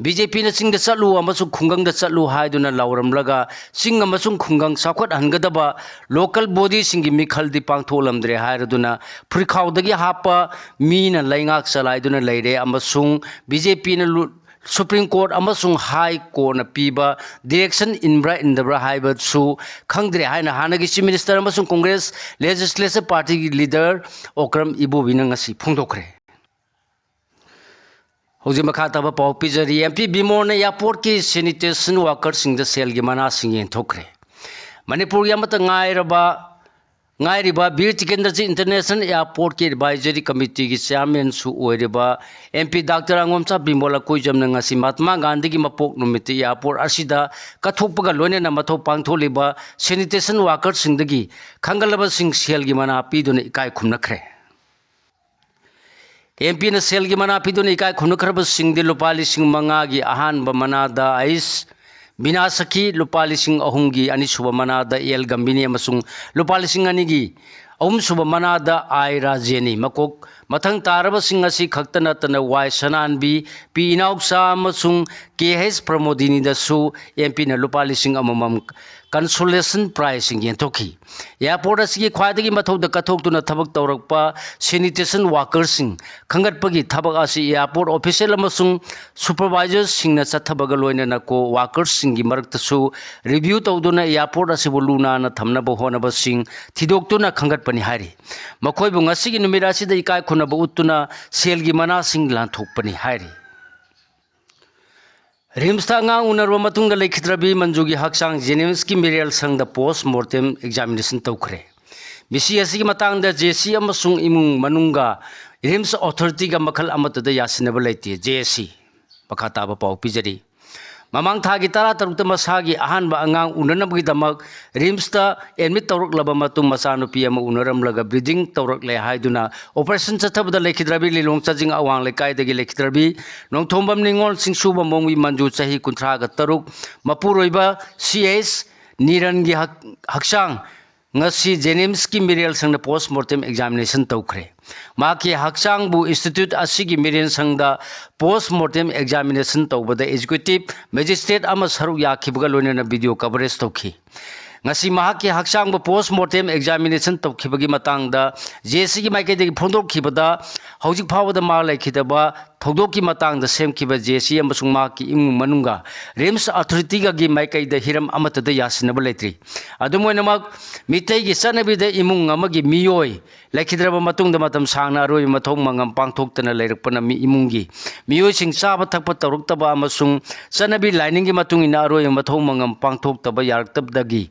BJPꯅ ꯆꯤꯡꯗ ꯆꯠꯂꯨ ꯑꯃꯁꯨꯡ ꯈꯨꯡꯒꯪꯗ ꯆꯠꯂꯨ ꯍꯥꯏꯗꯨꯅ ꯂꯥꯎꯔꯝꯂꯒ ꯆꯤꯡ ꯑꯃꯁꯨꯡ ꯈꯨꯡꯒꯪ ꯆꯥꯎꯈꯠꯍꯟꯒꯗꯕ local bodyꯁꯤꯡꯒꯤ ꯃꯤꯈꯜꯗꯤ ꯄꯥꯡꯊꯣꯛꯂꯝꯗ꯭ꯔꯦ ꯍꯥꯏꯔꯗꯨꯅ ꯐꯨꯔꯤꯈꯥꯎꯗꯒꯤ ꯍꯥꯞꯄ ꯃꯤꯅ ꯂꯩꯉꯥꯛ ꯆꯂꯥꯏꯗꯨꯅ ꯂꯩꯔꯦ ꯑꯃꯁꯨꯡ BJPꯅ ꯂꯨ-, Supreme Court ꯑꯃꯁꯨꯡ High Courtꯅ ꯄꯤꯕ direction ꯏꯟꯕ꯭ꯔꯥ ꯏꯟꯗꯕ꯭ꯔꯥ ꯍꯥꯏꯕꯁꯨ ꯈꯪꯗ꯭ꯔꯦ ꯍꯥꯏꯅ ꯍꯥꯟꯅꯒꯤ Chief Minister ꯑꯃꯁꯨꯡ Congress Legislature Partyꯒꯤ leader ꯑꯣꯀ꯭ꯔꯝ ꯏꯕꯣꯕꯤꯅ ꯉꯁꯤ ꯐꯣꯡꯗꯣꯛꯈ꯭ꯔꯦ꯫ ꯍꯧꯖꯤꯛ ꯃꯈꯥ ꯇꯥꯕ ꯄꯥꯎ ꯄꯤꯖꯔꯤ꯫ MP ꯕꯤꯃꯣꯜꯅ airportꯀꯤ sanitation workerꯁꯤꯡꯗ ꯁꯦꯜꯒꯤ ꯃꯅꯥꯁꯤꯡ ꯌꯦꯟꯊꯣꯛꯈ꯭ꯔꯦ꯫ ꯃꯅꯤꯄꯨꯔꯒꯤ ꯑꯃꯠꯇ ꯉꯥꯏꯔꯕ, ꯉꯥꯏꯔꯤꯕ ꯕꯤꯔ ꯇꯤꯀꯦꯟꯗ꯭ꯔꯖꯤꯠ International Airportꯀꯤ Advisory Committeeꯒꯤ chairmanꯁꯨ ꯑꯣꯏꯔꯤꯕ MP Doctor ꯑꯉꯣꯝꯆꯥ ꯕꯤꯃꯣꯜ ꯑꯀꯣꯏꯖꯝꯅ ꯉꯁꯤ ꯃꯍꯥꯇꯃꯥ ꯒꯥꯟꯙꯤꯒꯤ ꯃꯄꯣꯛ ꯅꯨꯃꯤꯠꯇ airport ꯑꯁꯤꯗ ꯀꯠꯊꯣꯛꯄꯒ ꯂꯣꯏꯅꯅ ꯃꯊꯧ ꯄꯥꯡꯊꯣꯛꯂꯤꯕ sanitation workerꯁꯤꯡꯗꯒꯤ ꯈꯟꯒꯠꯂꯕꯁꯤꯡ ꯁꯦꯜꯒꯤ ꯃꯅꯥ ꯄꯤꯗꯨꯅ ꯏꯀꯥꯏ ꯈꯨꯝꯅꯈ꯭ꯔꯦ꯫ ꯑꯦꯝ ꯄꯤꯅ ꯁꯦꯜꯒꯤ ꯃꯅꯥ ꯄꯤꯗꯨꯅ ꯏꯀꯥꯏ ꯈꯨꯝꯅꯈ꯭ꯔꯕꯁꯤꯡꯗꯤ ꯂꯨꯄꯥ ꯂꯤꯁꯤꯡ ꯃꯉꯥꯒꯤ ꯑꯍꯥꯟꯕ ꯃꯅꯥꯗ ꯑꯥꯏꯁ ꯕꯤꯅꯥ ꯁꯈꯤ, ꯂꯨꯄꯥ ꯂꯤꯁꯤꯡ ꯑꯍꯨꯝꯒꯤ ꯑꯅꯤꯁꯨꯕ ꯃꯅꯥꯗ ꯑꯦꯜ ꯒꯝꯕꯤꯅꯤ ꯑꯃꯁꯨꯡ ꯂꯨꯄꯥ ꯂꯤꯁꯤꯡ ꯑꯅꯤꯒꯤ ꯑꯍꯨꯝꯁꯨꯕ ꯃꯅꯥꯗ ꯑꯥꯏ ꯔꯥꯖꯦꯅꯤ꯫ ꯃꯀꯣꯛ ꯃꯊꯪ ꯇꯥꯔꯕꯁꯤꯡ ꯑꯁꯤ ꯈꯛꯇ ꯅꯠꯇꯅ ꯋꯥꯏ ꯁꯅꯥꯟꯕꯤ, ꯄꯤ ꯏꯅꯥꯎꯆꯥ ꯑꯃꯁꯨꯡ ꯀꯦ ꯍꯩꯆ ꯄ꯭ꯔꯃꯣꯗꯤꯅꯤꯗꯁꯨ ꯑꯦꯝ ꯄꯤꯅ ꯂꯨꯄꯥ ꯂꯤꯁꯤꯡ ꯑꯃꯃꯝ consolation prizeꯁꯤꯡ ꯌꯦꯟꯊꯣꯛꯈꯤ꯫ ꯑꯦꯌꯥꯔꯄꯣꯔꯠ ꯑꯁꯤꯒꯤ ꯈ꯭ꯋꯥꯏꯗꯒꯤ ꯃꯊꯧꯗ ꯀꯠꯊꯣꯛꯇꯨꯅ ꯊꯕꯛ ꯇꯧꯔꯛꯄ sanitation workerꯁꯤꯡ ꯈꯟꯒꯠꯄꯒꯤ ꯊꯕꯛ ꯑꯁꯤ ꯑꯦꯌꯥꯔꯄꯣꯔꯠ official ꯑꯃꯁꯨꯡ supervisorꯁꯤꯡꯅ ꯆꯠꯊꯕꯒ ꯂꯣꯏꯅꯅ co-workerꯁꯤꯡꯒꯤ ꯃꯔꯛꯇꯁꯨ review ꯇꯧꯗꯨꯅ ꯑꯦꯌꯥꯔꯄꯣꯔꯠ ꯑꯁꯤꯕꯨ ꯂꯨ ꯅꯥꯟꯅ ꯊꯝꯅꯕ ꯍꯣꯠꯅꯕꯁꯤꯡ ꯊꯤꯗꯣꯛꯇꯨꯅ ꯈꯟꯒꯠꯄꯅꯤ ꯍꯥꯏꯔꯤ꯫ ꯃꯈꯣꯏꯕꯨ ꯉꯁꯤꯒꯤ ꯅꯨꯃꯤꯠ ꯑꯁꯤꯗ ꯏꯀꯥꯏ ꯈꯨꯝꯅꯕ ꯎꯠꯇꯨꯅ ꯁꯦꯜꯒꯤ ꯃꯅꯥꯁꯤꯡ ꯂꯥꯟꯊꯣꯛꯄꯅꯤ ꯍꯥꯏꯔꯤ꯫ ꯔꯤꯝꯁꯇ ꯑꯉꯥꯡ ꯎꯅꯔꯕ ꯃꯇꯨꯡꯗ ꯂꯩꯈꯤꯗ꯭ꯔꯕꯤ ꯃꯟꯖꯨꯒꯤ ꯍꯛꯆꯥꯡ ꯖꯦꯅꯤꯝꯁꯀꯤ ꯃꯤꯔꯦꯜ ꯁꯪꯗ post mortem examination ꯇꯧꯈ꯭ꯔꯦ꯫ ꯃꯤꯁꯤ ꯑꯁꯤꯒꯤ ꯃꯇꯥꯡꯗ ꯖꯦ ꯁꯤ ꯑꯃꯁꯨꯡ ꯏꯃꯨꯡ ꯃꯅꯨꯡꯒ ꯔꯤꯝꯁ ꯑꯣꯊꯣꯔꯤꯇꯤꯒ ꯃꯈꯜ ꯑꯃꯠꯇꯗ ꯌꯥꯁꯤꯟꯅꯕ ꯂꯩꯇꯦ꯫ ꯖꯦ ꯁꯤ ꯃꯈꯥ ꯇꯥꯕ ꯄꯥꯎ ꯄꯤꯖꯔꯤ꯫ ꯃꯃꯥꯡ ꯊꯥꯒꯤ ꯇꯔꯥ ꯇꯔꯨꯛꯇ ꯃꯁꯥꯒꯤ ꯑꯍꯥꯟꯕ ꯑꯉꯥꯡ ꯎꯅꯅꯕꯒꯤꯗꯃꯛ ꯔꯤꯝꯁꯇ admit ꯇꯧꯔꯛꯂꯕ ꯃꯇꯨꯡ ꯃꯆꯥꯅꯨꯄꯤ ꯑꯃ ꯎꯅꯔꯝꯂꯒ bleeding ꯇꯧꯔꯛꯂꯦ ꯍꯥꯏꯗꯨꯅ operation ꯆꯠꯊꯕꯗ ꯂꯩꯈꯤꯗ꯭ꯔꯕꯤ ꯂꯤꯂꯣꯡ ꯆꯥꯖꯤꯡ ꯑꯋꯥꯡ ꯂꯩꯀꯥꯏꯗꯒꯤ ꯂꯩꯈꯤꯗ꯭ꯔꯕꯤ ꯅꯣꯡꯊꯣꯝꯕꯝ ꯅꯤꯉꯣꯜ ꯆꯤꯡꯁꯨꯕ ꯃꯣꯡꯕꯤ ꯃꯟꯖꯨ ꯆꯍꯤ ꯀꯨꯟꯊ꯭ꯔꯥꯒ ꯇꯔꯨꯛ, ꯃꯄꯨꯔꯣꯏꯕ ꯁꯤ ꯑꯦꯁ ꯅꯤꯔꯟꯒꯤ ꯍꯛ-, ꯍꯛꯆꯥꯡ ꯉꯁꯤ ꯖꯦꯅꯤꯝꯁꯀꯤ ꯃꯤꯔꯦꯜ ꯁꯪꯗ post mortem examination ꯇꯧꯈ꯭ꯔꯦ꯫ ꯃꯍꯥꯛꯀꯤ ꯍꯛꯆꯥꯡꯕꯨ institute ꯑꯁꯤꯒꯤ ꯃꯤꯔꯦꯜ ꯁꯪꯗ post mortem examination ꯇꯧꯕꯗ executive magistrate ꯑꯃ ꯁꯔꯨꯛ ꯌꯥꯈꯤꯕꯒ ꯂꯣꯏꯅꯅ video coverage ꯇꯧꯈꯤ꯫ ꯉꯁꯤ ꯃꯍꯥꯛꯀꯤ ꯍꯛꯆꯥꯡꯕꯨ post mortem examination ꯇꯧꯈꯤꯕꯒꯤ ꯃꯇꯥꯡꯗ ꯖꯦ ꯁꯤꯒꯤ ꯃꯥꯏꯀꯩꯗꯒꯤ ꯐꯣꯡꯗꯣꯛꯈꯤꯕꯗ, ꯍꯧꯖꯤꯛ ꯐꯥꯎꯕꯗ ꯃꯥ ꯂꯩꯈꯤꯗꯕ ꯊꯧꯗꯣꯛꯀꯤ ꯃꯇꯥꯡꯗ ꯁꯦꯝꯈꯤꯕ ꯖꯦ ꯁꯤ ꯑꯃꯁꯨꯡ ꯃꯍꯥꯛꯀꯤ ꯏꯃꯨꯡ ꯃꯅꯨꯡꯒ ꯔꯤꯝꯁ ꯑꯣꯊꯣꯔꯤꯇꯤꯒꯒꯤ ꯃꯥꯏꯀꯩꯗ ꯍꯤꯔꯝ ꯑꯃꯠꯇꯗ ꯌꯥꯁꯤꯟꯅꯕ ꯂꯩꯇ꯭ꯔꯤ꯫ ꯑꯗꯨꯝ ꯑꯣꯏꯅꯃꯛ, ꯃꯤꯇꯩꯒꯤ ꯆꯠꯅꯕꯤꯗ ꯏꯃꯨꯡ ꯑꯃꯒꯤ ꯃꯤꯑꯣꯏ ꯂꯩꯈꯤꯗ꯭ꯔꯕ ꯃꯇꯨꯡꯗ ꯃꯇꯝ ꯁꯥꯡꯅ ꯑꯔꯣꯏꯕ ꯃꯊꯧ ꯃꯉꯝ ꯄꯥꯡꯊꯣꯛꯇꯅ ꯂꯩꯔꯛꯄꯅ ꯃꯤ, ꯏꯃꯨꯡꯒꯤ ꯃꯤꯑꯣꯏꯁꯤꯡ ꯆꯥꯕ ꯊꯛꯄ ꯇꯧꯔꯛꯇꯕ ꯑꯃꯁꯨꯡ ꯆꯠꯅꯕꯤ ꯂꯥꯏꯅꯤꯡꯒꯤ ꯃꯇꯨꯡ ꯏꯟꯅ ꯑꯔꯣꯏꯕ ꯃꯊꯧ ꯃꯉꯝ ꯄꯥꯡꯊꯣꯛꯇꯕ ꯌꯥꯔꯛꯇꯕꯗꯒꯤ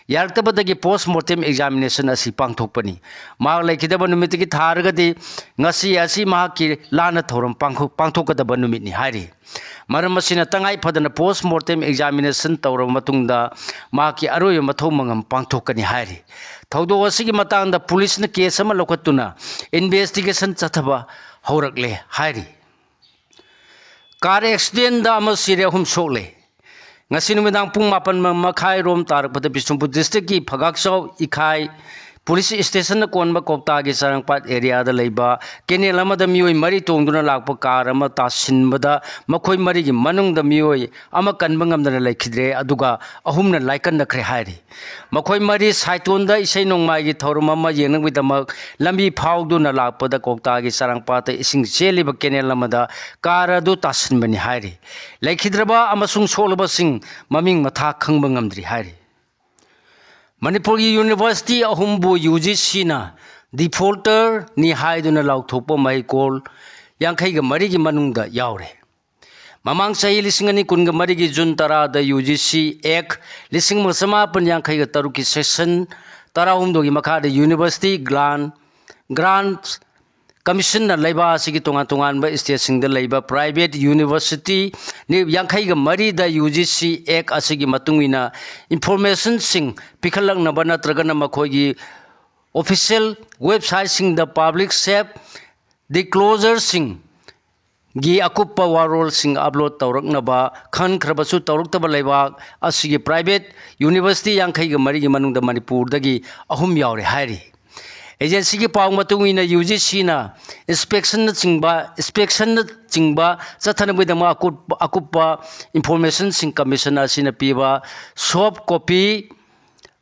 ꯌꯥꯔꯛꯇꯕꯗꯒꯤ post mortem examination ꯑꯁꯤ ꯄꯥꯡꯊꯣꯛꯄꯅꯤ꯫ ꯃꯍꯥꯛ ꯂꯩꯈꯤꯗꯕ ꯅꯨꯃꯤꯠꯇꯒꯤ ꯊꯥꯔꯒꯗꯤ ꯉꯁꯤ ꯑꯁꯤ ꯃꯍꯥꯛꯀꯤ ꯂꯥꯟꯅ ꯊꯧꯔꯝ ꯄꯥꯡꯊꯣꯛ-, ꯄꯥꯡꯊꯣꯛꯀꯗꯕ ꯅꯨꯃꯤꯠꯅꯤ ꯍꯥꯏꯔꯤ꯫ ꯃꯔꯝ ꯑꯁꯤꯅ ꯇꯉꯥꯏ ꯐꯗꯅ post mortem examination ꯇꯧꯔꯕ ꯃꯇꯨꯡꯗ ꯃꯍꯥꯛꯀꯤ ꯑꯔꯣꯏꯕ ꯃꯊꯧ ꯃꯉꯝ ꯄꯥꯡꯊꯣꯛꯀꯅꯤ ꯍꯥꯏꯔꯤ꯫ ꯊꯧꯗꯣꯛ ꯑꯁꯤꯒꯤ ꯃꯇꯥꯡꯗ ꯄꯨꯂꯤꯁꯅ case ꯑꯃ ꯂꯧꯈꯠꯇꯨꯅ investigation ꯆꯠꯊꯕ ꯍꯧꯔꯛꯂꯦ ꯍꯥꯏꯔꯤ꯫ Car accidentꯗ ꯑꯃ ꯁꯤꯔꯦ, ꯑꯍꯨꯝ ꯁꯣꯛꯂꯦ꯫ ꯉꯁꯤ ꯅꯨꯃꯤꯗꯥꯡ ꯄꯨꯡ ꯃꯥꯄꯟ ꯃꯈꯥꯏ ꯔꯣꯝ ꯇꯥꯔꯛꯄꯗ ꯕꯤꯁꯅꯨꯄꯨꯔ districtꯀꯤ ꯐꯒꯥꯛꯆꯥꯎ ꯏꯈꯥꯏ police stationꯅ ꯀꯣꯟꯕ ꯀꯧꯇꯥꯒꯤ ꯆꯥꯔꯥꯡꯄꯥꯠ areaꯗ ꯂꯩꯕ canal ꯑꯃꯗ ꯃꯤꯑꯣꯏ ꯃꯔꯤ ꯇꯣꯡꯗꯨꯅ ꯂꯥꯛꯄ car ꯑꯃ ꯇꯥꯁꯤꯟꯕꯗ ꯃꯈꯣꯏ ꯃꯔꯤꯒꯤ ꯃꯅꯨꯡꯗ ꯃꯤꯑꯣꯏ ꯑꯃ ꯀꯟꯕ ꯉꯝꯗꯅ ꯂꯩꯈꯤꯗ꯭ꯔꯦ, ꯑꯗꯨꯒ ꯑꯍꯨꯝꯅ ꯂꯥꯏꯀꯟꯅꯈ꯭ꯔꯦ ꯍꯥꯏꯔꯤ꯫ ꯃꯈꯣꯏ ꯃꯔꯤ ꯁꯥꯏꯇꯣꯟꯗ ꯏꯁꯩ ꯅꯣꯡꯃꯥꯏꯒꯤ ꯊꯧꯔꯝ ꯑꯃ ꯌꯦꯡꯅꯕꯒꯤꯗꯃꯛ ꯂꯝꯕꯤ ꯐꯥꯎꯗꯨꯅ ꯂꯥꯛꯄꯗ ꯀꯧꯇꯥꯒꯤ ꯆꯥꯔꯥꯡꯄꯥꯠꯇ ꯏꯁꯤꯡ ꯆꯦꯜꯂꯤꯕ canal ꯑꯃꯗ car ꯑꯗꯨ ꯇꯥꯁꯤꯟꯕꯅꯤ ꯍꯥꯏꯔꯤ꯫ ꯂꯩꯈꯤꯗ꯭ꯔꯕ ꯑꯃꯁꯨꯡ ꯁꯣꯛꯂꯕꯁꯤꯡ ꯃꯃꯤꯡ ꯃꯊꯥ ꯈꯪꯕ ꯉꯝꯗ꯭ꯔꯤ ꯍꯥꯏꯔꯤ꯫ ꯃꯅꯤꯄꯨꯔꯒꯤ university ꯑꯍꯨꯝꯕꯨ UGCꯅ defaulterꯅꯤ ꯍꯥꯏꯗꯨꯅ ꯂꯥꯎꯊꯣꯛꯄ ꯃꯍꯩꯀꯣꯜ ꯌꯥꯡꯈꯩꯒ ꯃꯔꯤꯒꯤ ꯃꯅꯨꯡꯗ ꯌꯥꯎꯔꯦ꯫ ꯃꯃꯥꯡ ꯆꯍꯤ ꯂꯤꯁꯤꯡ ꯑꯅꯤ ꯀꯨꯟꯒ ꯃꯔꯤꯒꯤ June ꯇꯔꯥꯗ UGC Act ꯂꯤꯁꯤꯡ ꯑꯃ ꯆꯃꯥꯄꯟ ꯌꯥꯡꯈꯩꯒ ꯇꯔꯨꯛꯀꯤ section ꯇꯔꯥꯍꯨꯝꯗꯣꯏꯒꯤ ꯃꯈꯥꯗ university grant, grants commissionꯅ ꯂꯩꯕꯥꯛ ꯑꯁꯤꯒꯤ ꯇꯣꯉꯥꯟ ꯇꯣꯉꯥꯟꯕ stateꯁꯤꯡꯗ ꯂꯩꯕ private university ꯌꯥꯡꯈꯩꯒ ꯃꯔꯤꯗ UGC Act ꯑꯁꯤꯒꯤ ꯃꯇꯨꯡ ꯏꯟꯅ informationꯁꯤꯡ ꯄꯤꯈꯠꯂꯛꯅꯕ ꯅꯠꯇ꯭ꯔꯒꯅ ꯃꯈꯣꯏꯒꯤ official websiteꯁꯤꯡꯗ public self disclosureꯁꯤꯡ ꯒꯤ ꯑꯀꯨꯞꯄ ꯋꯥꯔꯣꯜꯁꯤꯡ upload ꯇꯧꯔꯛꯅꯕ ꯈꯟꯈ꯭ꯔꯕꯁꯨ ꯇꯧꯔꯛꯇꯕ ꯂꯩꯕꯥꯛ ꯑꯁꯤꯒꯤ private university ꯌꯥꯡꯈꯩꯒ ꯃꯔꯤꯒꯤ ꯃꯅꯨꯡꯗ ꯃꯅꯤꯄꯨꯔꯗꯒꯤ ꯑꯍꯨꯝ ꯌꯥꯎꯔꯦ ꯍꯥꯏꯔꯤ꯫ Agencyꯒꯤ ꯄꯥꯎ ꯃꯇꯨꯡ ꯏꯟꯅ UGCꯅ inspectionꯅꯆꯤꯡꯕ, inspectionꯅꯆꯤꯡꯕ ꯆꯠꯊꯅꯕꯒꯤꯗꯃꯛ ꯑꯀꯨꯞ-, ꯑꯀꯨꯞꯄ informationꯁꯤꯡ commission ꯑꯁꯤꯅ ꯄꯤꯕ soft copy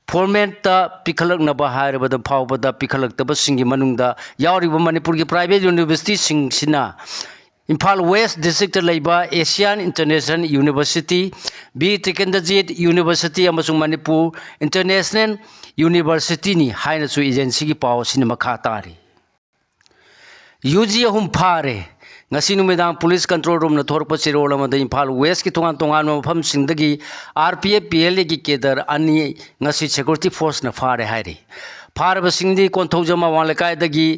formatꯇ ꯄꯤꯈꯠꯂꯛꯅꯕ ꯍꯥꯏꯔꯕꯗ ꯐꯥꯎꯕꯗ ꯄꯤꯈꯠꯂꯛꯇꯕꯁꯤꯡꯒꯤ ꯃꯅꯨꯡꯗ ꯌꯥꯎꯔꯤꯕ ꯃꯅꯤꯄꯨꯔꯒꯤ private universityꯁꯤꯡꯁꯤꯅ ꯏꯝꯐꯥꯜ West districtꯇ ꯂꯩꯕ Asian International University, B Tikendrajit University ꯑꯃꯁꯨꯡ ꯃꯅꯤꯄꯨꯔ International Universityꯅꯤ ꯍꯥꯏꯅꯁꯨ agencyꯒꯤ ꯄꯥꯎ ꯑꯁꯤꯅ ꯃꯈꯥ ꯇꯥꯔꯤ꯫ UG ꯑꯍꯨꯝ ꯐꯥꯔꯦ꯫ ꯉꯁꯤ ꯅꯨꯃꯤꯗꯥꯡ ꯄꯨꯂꯤꯁ ꯀꯟꯇ꯭ꯔꯣꯜ ꯔꯨꯝꯅ ꯊꯣꯔꯛꯄ ꯆꯦꯔꯣꯜ ꯑꯃꯗ ꯏꯝꯐꯥꯜ ꯋꯦꯁꯀꯤ ꯇꯣꯉꯥꯟ ꯇꯣꯉꯥꯟꯕ ꯃꯐꯝꯁꯤꯡꯗꯒꯤ R P F P L ꯑꯦꯒꯤ ꯀꯦꯗꯔ ꯑꯅꯤ ꯉꯁꯤ ꯁꯦꯀ꯭ꯌꯨꯔꯤꯇꯤ ꯐꯣꯔꯁꯅ ꯐꯥꯔꯦ ꯍꯥꯏꯔꯤ꯫ ꯐꯥꯔꯕꯁꯤꯡꯗꯤ ꯀꯣꯟꯊꯧꯖꯝ ꯑꯋꯥꯡ ꯂꯩꯀꯥꯏꯗꯒꯤ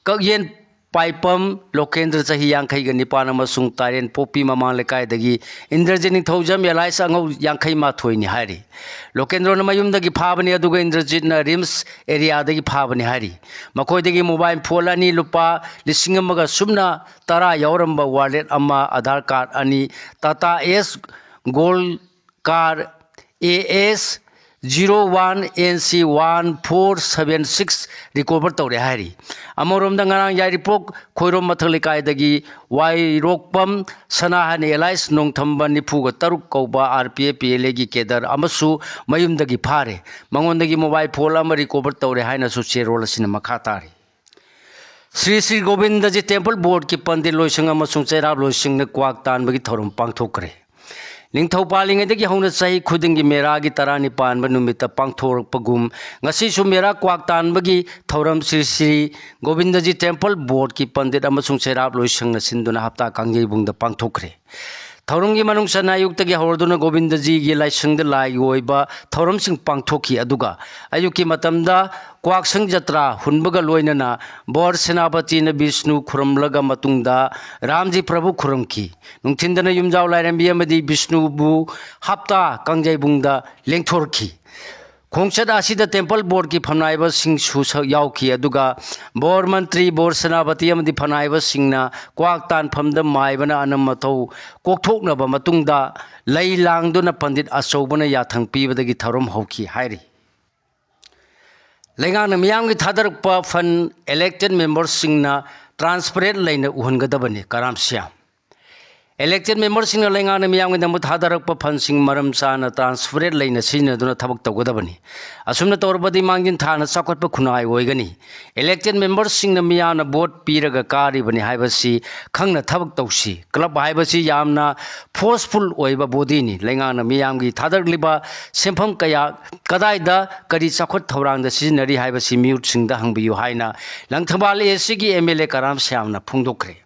ꯀꯛꯌꯦꯟ ꯄꯥꯏꯄꯝ ꯂꯣꯀꯦꯟꯗ꯭ꯔ ꯆꯍꯤ ꯌꯥꯡꯈꯩꯒ ꯅꯤꯄꯥꯟ ꯑꯃꯁꯨꯡ ꯇꯥꯏꯔꯦꯟ ꯄꯣꯛꯄꯤ ꯃꯃꯥꯡ ꯂꯩꯀꯥꯏꯗꯒꯤ ꯏꯟꯗ꯭ꯔꯖꯤꯠ ꯅꯤꯡꯊꯧꯖꯝ ꯑꯦꯂꯥꯏꯁ ꯑꯉꯧ ꯌꯥꯡꯈꯩ ꯃꯥꯊꯣꯏꯅꯤ ꯍꯥꯏꯔꯤ꯫ ꯂꯣꯀꯦꯟꯗ꯭ꯔꯣꯅ ꯃꯌꯨꯝꯗꯒꯤ ꯐꯥꯕꯅꯤ, ꯑꯗꯨꯒ ꯏꯟꯗ꯭ꯔꯖꯤꯠꯅ ꯔꯤꯝꯁ ꯑꯦꯔꯤꯌꯥꯗꯒꯤ ꯐꯥꯕꯅꯤ ꯍꯥꯏꯔꯤ꯫ ꯃꯈꯣꯏꯗꯒꯤ ꯃꯣꯕꯥꯏꯜ ꯐꯣꯟ ꯑꯅꯤ, ꯂꯨꯄꯥ ꯂꯤꯁꯤꯡ ꯑꯃꯒ ꯁꯨꯞꯅ ꯇꯔꯥ ꯌꯥꯎꯔꯝꯕ ꯋꯥꯂꯦꯠ ꯑꯃ, ꯑꯙꯥꯔ ꯀꯥꯔꯗ ꯑꯅꯤ, Tata S gold car A S zero one N C one four seven six recover ꯇꯧꯔꯦ ꯍꯥꯏꯔꯤ꯫ ꯑꯃꯔꯣꯝꯗ, ꯉꯔꯥꯡ ꯌꯥꯏꯔꯤꯄꯣꯛ ꯈꯣꯏꯔꯣꯝ ꯃꯊꯛ ꯂꯩꯀꯥꯏꯗꯒꯤ ꯋꯥꯏꯔꯣꯛꯄꯝ ꯁꯅꯥꯍꯟ ꯑꯦꯂꯥꯏꯁ ꯅꯣꯡꯊꯝꯕ ꯅꯤꯐꯨꯒ ꯇꯔꯨꯛ ꯀꯧꯕ R P F P L ꯑꯦꯒꯤ ꯀꯦꯗꯔ ꯑꯃꯁꯨ ꯃꯌꯨꯝꯗꯒꯤ ꯐꯥꯔꯦ꯫ ꯃꯉꯣꯟꯗꯒꯤ ꯃꯣꯕꯥꯏꯜ ꯐꯣꯟ ꯑꯃ ꯔꯤꯀꯣꯚꯔ ꯇꯧꯔꯦ ꯍꯥꯏꯅꯁꯨ ꯆꯦꯔꯣꯜ ꯑꯁꯤꯅ ꯃꯈꯥ ꯇꯥꯔꯤ꯫ ꯁ꯭ꯔꯤ ꯁ꯭ꯔꯤ ꯒꯣꯕꯤꯟꯗꯖꯤ ꯇꯦꯝꯄꯜ ꯕꯣꯔꯗꯀꯤ ꯄꯟꯗꯤꯠ ꯂꯣꯏꯁꯪ ꯑꯃꯁꯨꯡ ꯆꯩꯔꯥꯛ ꯂꯣꯏꯁꯪꯅ ꯀ꯭ꯋꯥꯛ ꯇꯥꯟꯕꯒꯤ ꯊꯧꯔꯝ ꯄꯥꯡꯊꯣꯛꯈ꯭ꯔꯦ꯫ ꯅꯤꯡꯊꯧ ꯄꯥꯜꯂꯤꯉꯩꯗꯒꯤ ꯍꯧꯅ ꯆꯍꯤ ꯈꯨꯗꯤꯡꯒꯤ ꯃꯦꯔꯥꯒꯤ ꯇꯔꯥꯅꯤ ꯄꯥꯟꯕ ꯅꯨꯃꯤꯠꯇ ꯄꯥꯡꯊꯣꯔꯛꯄꯒꯨꯝ, ꯉꯁꯤꯁꯨ ꯃꯦꯔꯥ ꯀ꯭ꯋꯥꯛ ꯇꯥꯟꯕꯒꯤ ꯊꯧꯔꯝ ꯁ꯭ꯔꯤ ꯁ꯭ꯔꯤ ꯒꯣꯕꯤꯟꯗꯖꯤ ꯇꯦꯝꯄꯜ ꯕꯣꯔꯗꯀꯤ ꯄꯟꯗꯤꯠ ꯑꯃꯁꯨꯡ ꯆꯩꯔꯥꯛ ꯂꯣꯏꯁꯪꯅ ꯁꯤꯟꯗꯨꯅ ꯍꯞꯇꯥ ꯀꯥꯡꯖꯩꯕꯨꯡꯗ ꯄꯥꯡꯊꯣꯛꯈ꯭ꯔꯦ꯫ ꯊꯧꯔꯝꯒꯤ ꯃꯅꯨꯡ ꯆꯟꯅ ꯑꯌꯨꯛꯇꯒꯤ ꯍꯧꯔꯗꯨꯅ ꯒꯣꯕꯤꯟꯗꯖꯤꯒꯤ ꯂꯥꯏꯁꯪꯗ ꯂꯥꯏꯒꯤ ꯑꯣꯏꯕ ꯊꯧꯔꯝꯁꯤꯡ ꯄꯥꯡꯊꯣꯛꯈꯤ꯫ ꯑꯗꯨꯒ ꯑꯌꯨꯛꯀꯤ ꯃꯇꯝꯗ ꯀ꯭ꯋꯥꯛꯁꯪ ꯖꯇ꯭ꯔꯥ ꯍꯨꯟꯕꯒ ꯂꯣꯏꯅꯅ ꯕꯣꯔ ꯁꯦꯅꯥꯄꯇꯤꯅ ꯕꯤꯁꯅꯨ ꯈꯨꯔꯨꯝꯂꯒ ꯃꯇꯨꯡꯗ ꯔꯥꯝꯖꯤ ꯄ꯭ꯔꯚꯨ ꯈꯨꯔꯨꯝꯈꯤ꯫ ꯅꯨꯡꯊꯤꯟꯗꯅ ꯌꯨꯝꯖꯥꯎ ꯂꯥꯏꯔꯦꯝꯕꯤ ꯑꯃꯗꯤ ꯕꯤꯁꯅꯨꯕꯨ ꯍꯞꯇꯥ ꯀꯥꯡꯖꯩꯕꯨꯡꯗ ꯂꯦꯡꯊꯣꯔꯛꯈꯤ꯫ ꯈꯣꯡꯆꯠ ꯑꯁꯤꯗ ꯇꯦꯝꯄꯜ ꯕꯣꯔꯗꯀꯤ ꯐꯝꯅꯥꯏꯕꯁꯤꯡꯁꯨ ꯁꯔꯨꯛ ꯌꯥꯎꯈꯤ꯫ ꯑꯗꯨꯒ ꯕꯣꯔ ꯃꯟꯇ꯭ꯔꯤ, ꯕꯣꯔ ꯁꯦꯅꯥꯄꯇꯤ ꯑꯃꯗꯤ ꯐꯝꯅꯥꯏꯕꯁꯤꯡꯅ ꯀ꯭ꯋꯥꯛ ꯇꯥꯟꯐꯝꯗ ꯃꯥꯏꯕꯅ ꯑꯅꯝ ꯃꯊꯧ ꯀꯣꯛꯊꯣꯛꯅꯕ ꯃꯇꯨꯡꯗ ꯂꯩ ꯂꯥꯡꯗꯨꯅ ꯄꯟꯗꯤꯠ ꯑꯆꯧꯕꯅ ꯌꯥꯊꯪ ꯄꯤꯕꯗꯒꯤ ꯊꯧꯔꯝ ꯍꯧꯈꯤ ꯍꯥꯏꯔꯤ꯫ ꯂꯩꯉꯥꯛꯅ ꯃꯤꯌꯥꯝꯒꯤ ꯊꯥꯗꯔꯛꯄ ꯐꯟ ꯏꯂꯦꯛꯇꯦꯗ ꯃꯦꯝꯕꯔꯁꯤꯡꯅ ꯇ꯭ꯔꯥꯟꯁꯄꯔꯦꯟ ꯂꯩꯅ ꯎꯍꯟꯒꯗꯕꯅꯤ, ꯀꯔꯥꯝ ꯁ꯭ꯌꯥꯝ꯫ ꯏꯂꯦꯛꯇꯦꯗ ꯃꯦꯝꯕꯔꯁꯤꯡꯅ ꯂꯩꯉꯥꯛꯅ ꯃꯤꯌꯥꯝꯒꯤꯗꯃꯛ ꯊꯥꯗꯔꯛꯄ ꯐꯟꯁꯤꯡ ꯃꯔꯝ ꯆꯥꯅ ꯇ꯭ꯔꯥꯟꯁꯄꯔꯦꯟ ꯂꯩꯅ ꯁꯤꯖꯤꯟꯅꯗꯨꯅ ꯊꯕꯛ ꯇꯧꯒꯗꯕꯅꯤ꯫ ꯑꯁꯨꯝꯅ ꯇꯧꯔꯕꯗꯤ ꯃꯥꯡꯖꯤꯟ ꯊꯥꯅ ꯆꯥꯎꯈꯠꯄ ꯈꯨꯟꯅꯥꯏ ꯑꯣꯏꯒꯅꯤ꯫ ꯏꯂꯦꯛꯇꯦꯗ ꯃꯦꯝꯕꯔꯁꯤꯡꯅ ꯃꯤꯌꯥꯝꯅ ꯚꯣꯠ ꯄꯤꯔꯒ ꯀꯥꯔꯤꯕꯅꯤ ꯍꯥꯏꯕꯁꯤ ꯈꯪꯅ ꯊꯕꯛ ꯇꯧꯁꯤ꯫ ꯀ꯭ꯂꯕ ꯍꯥꯏꯕꯁꯤ ꯌꯥꯝꯅ ꯐꯣꯔꯁꯐꯨꯜ ꯑꯣꯏꯕ ꯕꯣꯗꯤꯅꯤ꯫ ꯂꯩꯉꯥꯛꯅ ꯃꯤꯌꯥꯝꯒꯤ ꯊꯥꯗꯔꯛꯂꯤꯕ ꯁꯦꯟꯐꯝ ꯀꯌꯥ ꯀꯗꯥꯏꯗ ꯀꯔꯤ ꯆꯥꯎꯈꯠ ꯊꯧꯔꯥꯡꯗ ꯁꯤꯖꯤꯟꯅꯔꯤ ꯍꯥꯏꯕꯁꯤ ꯃꯤꯍꯨꯠꯁꯤꯡꯗ ꯍꯪꯕꯤꯌꯨ ꯍꯥꯏꯅ ꯂꯪꯊꯕꯥꯜ ꯑꯦ ꯁꯤꯒꯤ ꯑꯦꯝ ꯑꯦꯜ ꯑꯦ ꯀꯔꯥꯝ ꯁ꯭ꯌꯥꯝꯅ ꯐꯣꯡꯗꯣꯛꯈ꯭ꯔꯦ꯫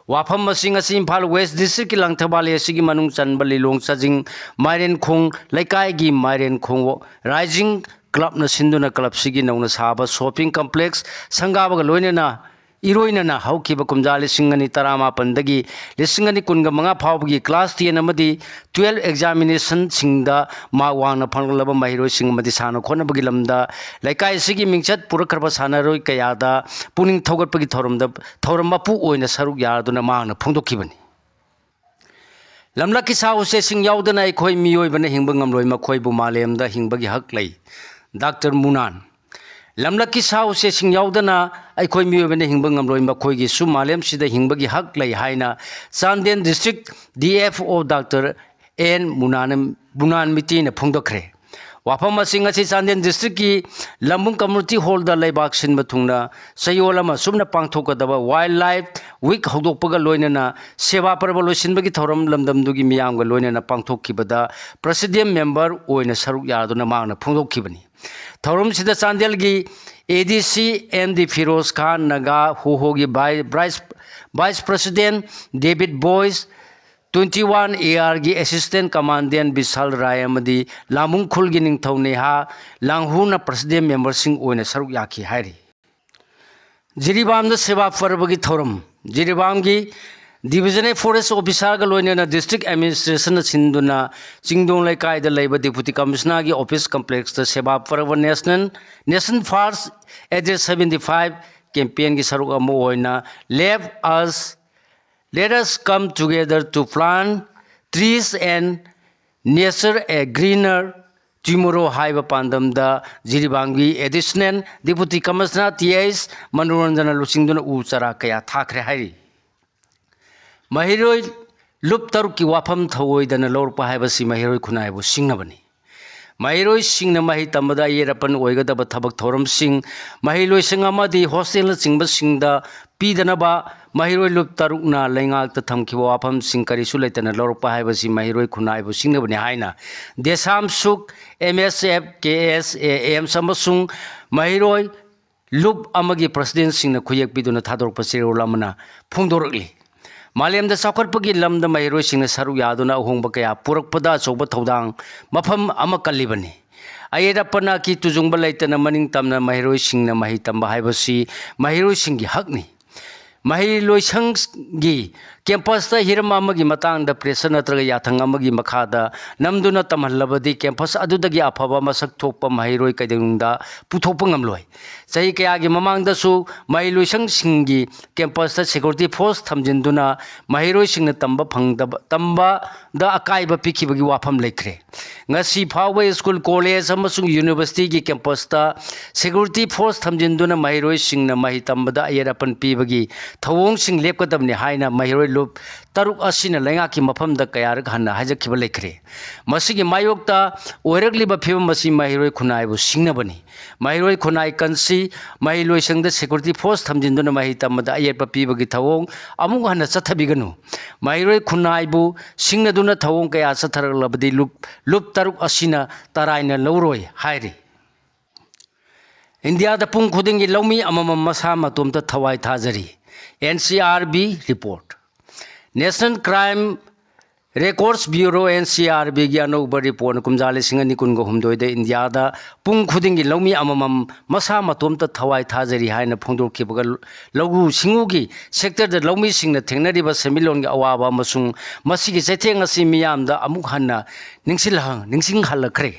ꯋꯥꯐꯝ ꯑꯁꯤ ꯉꯁꯤ ꯏꯝꯐꯥꯜ ꯋꯦꯁ ꯗꯤꯁꯇ꯭ꯔꯤꯛꯀꯤ ꯂꯥꯡꯊꯕꯥꯜ ꯑꯦꯁꯤꯒꯤ ꯃꯅꯨꯡ ꯆꯟꯕ ꯂꯤꯂꯣꯡ ꯆꯥꯖꯤꯡ ꯃꯥꯏꯔꯦꯟꯈꯣꯡ ꯂꯩꯀꯥꯏꯒꯤ ꯃꯥꯏꯔꯦꯟꯈꯣꯡ ꯔꯥꯏꯖꯤꯡ ꯀ꯭ꯂꯕꯅ ꯁꯤꯟꯗꯨꯅ ꯀ꯭ꯂꯕꯁꯤꯒꯤ ꯅꯧꯅ ꯁꯥꯕ ꯁꯣꯞꯄꯤꯡ ꯀꯝꯄ꯭ꯂꯦꯛꯁ ꯁꯪꯒꯥꯕꯒ ꯂꯣꯏꯅꯅ ꯏꯔꯣꯏꯅꯅ ꯍꯧꯈꯤꯕ ꯀꯨꯝꯖꯥ ꯂꯤꯁꯤꯡ ꯑꯅꯤ ꯇꯔꯥꯃꯥꯄꯟꯗꯒꯤ ꯂꯤꯁꯤꯡ ꯑꯅꯤ ꯀꯨꯟꯒ ꯃꯉꯥ ꯐꯥꯎꯕꯒꯤ ꯀ꯭ꯂꯥꯁ ꯇꯦꯟ ꯑꯃꯗꯤ ꯇꯨꯋꯦꯜꯐ ꯑꯦꯛꯖꯥꯃꯤꯅꯦꯁꯟꯁꯤꯡꯗ ꯃꯥꯔꯛ ꯋꯥꯡꯅ ꯐꯪꯂꯛꯂꯕ ꯃꯍꯩꯔꯣꯏꯁꯤꯡ ꯑꯃꯗꯤ ꯁꯥꯟꯅ ꯈꯣꯠꯅꯕꯒꯤ ꯂꯝꯗ ꯂꯩꯀꯥꯏ ꯑꯁꯤꯒꯤ ꯃꯤꯡꯆꯠ ꯄꯨꯔꯛꯈ꯭ꯔꯕ ꯁꯥꯟꯅꯔꯣꯏ ꯀꯌꯥꯗ ꯄꯨꯛꯅꯤꯡ ꯊꯧꯒꯠꯄꯒꯤ ꯊꯧꯔꯝꯗ ꯊꯧꯔꯝ ꯃꯄꯨ ꯑꯣꯏꯅ ꯁꯔꯨꯛ ꯌꯥꯗꯨꯅ ꯃꯍꯥꯛꯅ ꯐꯣꯡꯗꯣꯛꯈꯤꯕꯅꯤ꯫ ꯂꯝꯂꯛꯀꯤ ꯁꯥ ꯎꯆꯦꯛꯁꯤꯡ ꯌꯥꯎꯗꯅ ꯑꯩꯈꯣꯏ ꯃꯤꯑꯣꯏꯕꯅ ꯍꯤꯡꯕ ꯉꯝꯂꯣꯏ, ꯃꯈꯣꯏꯕꯨ ꯃꯥꯂꯦꯝꯗ ꯍꯤꯡꯕꯒꯤ ꯍꯛ ꯂꯩ꯫ ꯗꯥꯛꯇꯔ ꯃꯨꯅꯥꯟ꯫ ꯂꯝꯂꯛꯀꯤ ꯁꯥ ꯎꯆꯦꯛꯁꯤꯡ ꯌꯥꯎꯗꯅ ꯑꯩꯈꯣꯏ ꯃꯤꯑꯣꯏꯕꯅ ꯍꯤꯡꯕ ꯉꯝꯂꯣꯏ, ꯃꯈꯣꯏꯒꯤꯁꯨ ꯃꯥꯂꯦꯝꯁꯤꯗ ꯍꯤꯡꯕꯒꯤ ꯍꯛ ꯂꯩ ꯍꯥꯏꯅ Chandel district D F O doctor N Munan, Munan ꯃꯤꯇꯤꯅ ꯐꯣꯡꯗꯣꯛꯈ꯭ꯔꯦ꯫ ꯋꯥꯐꯝ ꯑꯁꯤ ꯉꯁꯤ ꯆꯥꯟꯗꯦꯜ ꯗꯤꯁꯇ꯭ꯔꯤꯛꯀꯤ ꯂꯝꯕꯨꯡ ꯀꯝꯃꯨꯅꯤꯇꯤ ꯍꯣꯜꯗ ꯂꯩꯕꯥꯛ ꯁꯤꯟꯕ ꯊꯨꯡꯅ ꯆꯌꯣꯜ ꯑꯃ ꯑꯁꯨꯝꯅ ꯄꯥꯡꯊꯣꯛꯀꯗꯕ ꯋꯥꯏꯜ ꯂꯥꯏꯐ ꯋꯤꯛ ꯍꯧꯗꯣꯛꯄꯒ ꯂꯣꯏꯅꯅ ꯁꯦꯕꯥ ꯄꯔꯕ ꯂꯣꯏꯁꯤꯟꯕꯒꯤ ꯊꯧꯔꯝ ꯂꯝꯗꯝꯗꯨꯒꯤ ꯃꯤꯌꯥꯝꯒ ꯂꯣꯏꯅꯅ ꯄꯥꯡꯊꯣꯛꯈꯤꯕꯗ ꯄ꯭ꯔꯦꯁꯤꯗꯦꯟ ꯃꯦꯝꯕꯔ ꯑꯣꯏꯅ ꯁꯔꯨꯛ ꯌꯥꯗꯨꯅ ꯃꯍꯥꯛꯅ ꯐꯣꯡꯗꯣꯛꯈꯤꯕꯅꯤ꯫ ꯊꯧꯔꯝꯁꯤꯗ ꯆꯥꯟꯗꯦꯜꯒꯤ ꯑꯦ ꯗꯤ ꯁꯤ ꯑꯦꯝ ꯗꯤ ꯐꯤꯔꯣꯖ ꯈꯥꯟ, ꯅꯥꯒꯥ ꯍꯣꯍꯣꯒꯤ ꯚꯥꯏ-, ꯚꯥꯏꯁ, ꯚꯥꯏꯁ ꯄ꯭ꯔꯦꯁꯤꯗꯦꯟ ꯗꯦꯕꯤꯠ ꯕꯣꯏꯁ, ꯇ꯭ꯋꯦꯟꯇꯤ ꯋꯥꯟ ꯑꯦ ꯑꯥꯔꯒꯤ ꯑꯦꯁꯤꯁꯇꯦꯟ ꯀꯃꯥꯟꯗꯦꯟ ꯕꯤꯁꯥꯜ ꯔꯥꯏ ꯑꯃꯗꯤ ꯂꯥꯃꯨꯡ ꯈꯨꯜꯒꯤ ꯅꯤꯡꯊꯧ ꯅꯦꯍꯥ ꯂꯥꯡꯍꯨꯅ ꯄ꯭ꯔꯦꯁꯤꯗꯦꯟ ꯃꯦꯝꯕꯔꯁꯤꯡ ꯑꯣꯏꯅ ꯁꯔꯨꯛ ꯌꯥꯈꯤ ꯍꯥꯏꯔꯤ꯫ ꯖꯤꯔꯤꯕꯥꯝꯗ ꯁꯦꯕꯥ ꯄꯔꯕꯒꯤ ꯊꯧꯔꯝ꯫ ꯖꯤꯔꯤꯕꯥꯝꯒꯤ ꯗꯤꯕꯤꯖꯅꯦꯜ ꯐꯣꯔꯦꯁ ꯑꯣꯐꯤꯁꯥꯔꯒ ꯂꯣꯏꯅꯅ ꯗꯤꯁꯇ꯭ꯔꯤꯛ ꯑꯦꯗꯃꯤꯅꯤꯁꯇ꯭ꯔꯦꯁꯟꯅ ꯁꯤꯟꯗꯨꯅ ꯆꯤꯡꯗꯣꯡ ꯂꯩꯀꯥꯏꯗ ꯂꯩꯕ ꯗꯤꯄꯨꯇꯤ ꯀꯃꯤꯁꯅꯔꯒꯤ ꯑꯣꯐꯤꯁ ꯀꯝꯄ꯭ꯂꯦꯛꯁꯇ ꯁꯦꯕꯥ ꯄꯔꯕ ꯅꯦꯁꯅꯦꯜ, ꯅꯦꯁꯅꯦꯜ ꯐꯥꯔꯁ ꯑꯦꯗ꯭ꯔꯦꯁ ꯁꯚꯦꯟꯇꯤ ꯐꯥꯏꯚ ꯀꯦꯝꯄꯦꯟꯒꯤ ꯁꯔꯨꯛ ꯑꯃ ꯑꯣꯏꯅ Let us, Let us come together to plant trees and nurture a greener tomorrow ꯍꯥꯏꯕ ꯄꯥꯟꯗꯝꯗ ꯖꯤꯔꯤꯕꯥꯝꯒꯤ additional deputy commissioner T H ꯃꯅꯣꯔꯟꯖꯟꯅ ꯂꯨꯆꯤꯡꯗꯨꯅ ꯎ ꯆꯥꯔꯥ ꯀꯌꯥ ꯊꯥꯈ꯭ꯔꯦ ꯍꯥꯏꯔꯤ꯫ ꯃꯍꯩꯔꯣꯏ ꯂꯨꯞ ꯇꯔꯨꯛꯀꯤ ꯋꯥꯐꯝ ꯊꯧꯑꯣꯏꯗꯅ ꯂꯧꯔꯛꯄ ꯍꯥꯏꯕꯁꯤ ꯃꯍꯩꯔꯣꯏ ꯈꯨꯟꯅꯥꯏꯕꯨ ꯁꯤꯡꯅꯕꯅꯤ꯫ ꯃꯍꯩꯔꯣꯏꯁꯤꯡꯅ ꯃꯍꯩ ꯇꯝꯕꯗ ꯑꯌꯦꯠ ꯑꯄꯟ ꯑꯣꯏꯒꯗꯕ ꯊꯕꯛ ꯊꯧꯔꯝꯁꯤꯡ, ꯃꯍꯩꯂꯣꯏꯁꯪ ꯑꯃꯗꯤ ꯍꯣꯁꯇꯦꯜꯅꯆꯤꯡꯕꯁꯤꯡꯗ ꯄꯤꯗꯅꯕ ꯃꯍꯩꯔꯣꯏ ꯂꯨꯞ ꯇꯔꯨꯛꯅ ꯂꯩꯉꯥꯛꯇ ꯊꯝꯈꯤꯕ ꯋꯥꯐꯝꯁꯤꯡ ꯀꯔꯤꯁꯨ ꯂꯩꯇꯅ ꯂꯧꯔꯛꯄ ꯍꯥꯏꯕꯁꯤ ꯃꯍꯩꯔꯣꯏ ꯈꯨꯟꯅꯥꯏꯕꯨ ꯁꯤꯡꯅꯕꯅꯤ ꯍꯥꯏꯅ ꯗꯦꯁꯥꯝ ꯁꯨꯛ, ꯑꯦꯝ ꯑꯦꯁ ꯑꯦꯐ, ꯀꯦ ꯑꯦꯁ ꯑꯦ, ꯑꯦꯝꯁ ꯑꯃꯁꯨꯡ ꯃꯍꯩꯔꯣꯏ ꯂꯨꯞ ꯑꯃꯒꯤ ꯄ꯭ꯔꯁꯤꯗꯦꯟꯁꯤꯡꯅ ꯈꯨꯌꯦꯛ ꯄꯤꯗꯨꯅ ꯊꯥꯗꯣꯔꯛꯄ ꯆꯦꯔꯣꯜ ꯑꯃꯅ ꯐꯣꯡꯗꯣꯔꯛꯂꯤ꯫ ꯃꯥꯂꯦꯝꯗ ꯆꯥꯎꯈꯠꯄꯒꯤ ꯂꯝꯗ ꯃꯍꯩꯔꯣꯏꯁꯤꯡꯅ ꯁꯔꯨꯛ ꯌꯥꯗꯨꯅ ꯑꯍꯣꯡꯕ ꯀꯌꯥ ꯄꯨꯔꯛꯄꯗ ꯑꯆꯧꯕ ꯊꯧꯗꯥꯡ ꯃꯐꯝ ꯑꯃ ꯀꯜꯂꯤꯕꯅꯤ꯫ ꯑꯌꯦꯠ ꯑꯄꯟ ꯑꯀꯤ ꯇꯨꯖꯨꯡꯕ ꯂꯩꯇꯅ ꯃꯅꯤꯡ ꯇꯝꯅ ꯃꯍꯩꯔꯣꯏꯁꯤꯡꯅ ꯃꯍꯩ ꯇꯝꯕ ꯍꯥꯏꯕꯁꯤ ꯃꯍꯩꯔꯣꯏꯁꯤꯡꯒꯤ ꯍꯛꯅꯤ꯫ ꯃꯍꯩꯂꯣꯏꯁꯪꯒꯤ ꯀꯦꯝꯄꯁꯇ ꯍꯤꯔꯝ ꯑꯃꯒꯤ ꯃꯇꯥꯡꯗ ꯄ꯭ꯔꯦꯁꯔ ꯅꯠꯇ꯭ꯔꯒ ꯌꯥꯊꯪ ꯑꯃꯒꯤ ꯃꯈꯥꯗ ꯅꯝꯗꯨꯅ ꯇꯝꯍꯜꯂꯕꯗꯤ ꯀꯦꯝꯄꯁ ꯑꯗꯨꯗꯒꯤ ꯑꯐꯕ ꯃꯁꯛ ꯊꯣꯛꯄ ꯃꯍꯩꯔꯣꯏ ꯀꯩꯗꯧꯅꯨꯡꯗ ꯄꯨꯊꯣꯛꯄ ꯉꯝꯂꯣꯏ꯫ ꯆꯍꯤ ꯀꯌꯥꯒꯤ ꯃꯃꯥꯡꯗꯁꯨ ꯃꯍꯩꯂꯣꯏꯁꯪꯁꯤꯡꯒꯤ ꯀꯦꯝꯄꯁꯇ ꯁꯦꯀ꯭ꯌꯨꯔꯤꯇꯤ ꯐꯣꯔꯁ ꯊꯝꯖꯤꯟꯗꯨꯅ ꯃꯍꯩꯔꯣꯏꯁꯤꯡꯅ ꯇꯝꯕ ꯐꯪꯗꯕ, ꯇꯝꯕꯗ ꯑꯀꯥꯏꯕ ꯄꯤꯈꯤꯕꯒꯤ ꯋꯥꯐꯝ ꯂꯩꯈ꯭ꯔꯦ꯫ ꯉꯁꯤ ꯐꯥꯎꯕ ꯁ꯭ꯀꯨꯜ, ꯀꯣꯂꯦꯖ ꯑꯃꯁꯨꯡ ꯌꯨꯅꯤꯚꯔꯁꯤꯇꯤꯒꯤ ꯀꯦꯝꯄꯁꯇ ꯁꯦꯀ꯭ꯌꯨꯔꯤꯇꯤ ꯐꯣꯔꯁ ꯊꯝꯖꯤꯟꯗꯨꯅ ꯃꯍꯩꯔꯣꯏꯁꯤꯡꯅ ꯃꯍꯩ ꯇꯝꯕꯗ ꯑꯌꯦꯠ ꯑꯄꯟ ꯄꯤꯕꯒꯤ ꯊꯧꯑꯣꯡꯁꯤꯡ ꯂꯦꯞꯀꯗꯕꯅꯤ ꯍꯥꯏꯅ ꯃꯍꯩꯔꯣꯏ ꯂꯨꯞ ꯇꯔꯨꯛ ꯑꯁꯤꯅ ꯂꯩꯉꯥꯛꯀꯤ ꯃꯐꯝꯗ ꯀꯌꯥꯔꯛ ꯍꯟꯅ ꯍꯥꯏꯖꯈꯤꯕ ꯂꯩꯈ꯭ꯔꯦ꯫ ꯃꯁꯤꯒꯤ ꯃꯥꯌꯣꯛꯇ ꯑꯣꯏꯔꯛꯂꯤꯕ ꯐꯤꯕꯝ ꯑꯁꯤ ꯃꯍꯩꯔꯣꯏ ꯈꯨꯟꯅꯥꯏꯕꯨ ꯁꯤꯡꯅꯕꯅꯤ꯫ ꯃꯍꯩꯔꯣꯏ ꯈꯨꯟꯅꯥꯏ ꯀꯟꯁꯤ ꯃꯍꯩꯂꯣꯏꯁꯪꯗ ꯁꯦꯀ꯭ꯌꯨꯔꯤꯇꯤ ꯐꯣꯔꯁ ꯊꯝꯖꯤꯟꯗꯨꯅ ꯃꯍꯩ ꯇꯝꯕꯗ ꯑꯌꯦꯠꯄ ꯄꯤꯕꯒꯤ ꯊꯧꯑꯣꯡ ꯑꯃꯨꯛ ꯍꯟꯅ ꯆꯠꯊꯕꯤꯒꯅꯨ꯫ ꯃꯍꯩꯔꯣꯏ ꯈꯨꯟꯅꯥꯏꯕꯨ ꯁꯤꯡꯅꯗꯨꯅ ꯊꯧꯑꯣꯡ ꯀꯌꯥ ꯆꯠꯊꯔꯛꯂꯕꯗꯤ ꯂꯨꯞ, ꯂꯨꯞ ꯇꯔꯨꯛ ꯑꯁꯤꯅ ꯇꯔꯥꯏꯅ ꯂꯧꯔꯣꯏ ꯍꯥꯏꯔꯤ꯫ ꯏꯟꯗꯤꯌꯥꯗ ꯄꯨꯡ ꯈꯨꯗꯤꯡꯒꯤ ꯂꯧꯃꯤ ꯑꯃꯃꯝ ꯃꯁꯥ ꯃꯇꯣꯝꯇ ꯊꯋꯥꯏ ꯊꯥꯖꯔꯤ꯫ N C R B report꯫ National Crime Records Bureau, N C R B ꯒꯤ ꯑꯅꯧꯕ ꯔꯤꯄꯣꯔꯠꯅ ꯀꯨꯝꯖꯥ ꯂꯤꯁꯤꯡ ꯑꯅꯤ ꯀꯨꯟꯒ ꯍꯨꯝꯗꯣꯏꯗ ꯏꯟꯗꯤꯌꯥꯗ ꯄꯨꯡ ꯈꯨꯗꯤꯡꯒꯤ ꯂꯧꯃꯤ ꯑꯃꯃꯝ ꯃꯁꯥ ꯃꯇꯣꯝꯇ ꯊꯋꯥꯏ ꯊꯥꯖꯔꯤ ꯍꯥꯏꯅ ꯐꯣꯡꯗꯣꯛꯈꯤꯕꯒ ꯂꯧꯎ ꯁꯤꯡꯎꯒꯤ ꯁꯦꯛꯇꯔꯗ ꯂꯧꯃꯤꯁꯤꯡꯅ ꯊꯦꯡꯅꯔꯤꯕ ꯁꯦꯟꯃꯤꯠꯂꯣꯟꯒꯤ ꯑꯋꯥꯕ ꯑꯃꯁꯨꯡ ꯃꯁꯤꯒꯤ ꯆꯩꯊꯦꯡ ꯑꯁꯤ ꯃꯤꯌꯥꯝꯗ ꯑꯃꯨꯛ ꯍꯟꯅ ꯅꯤꯡꯁꯤꯜꯍ-, ꯅꯤꯡꯁꯤꯡꯍꯜꯂꯛꯈ꯭ꯔꯦ꯫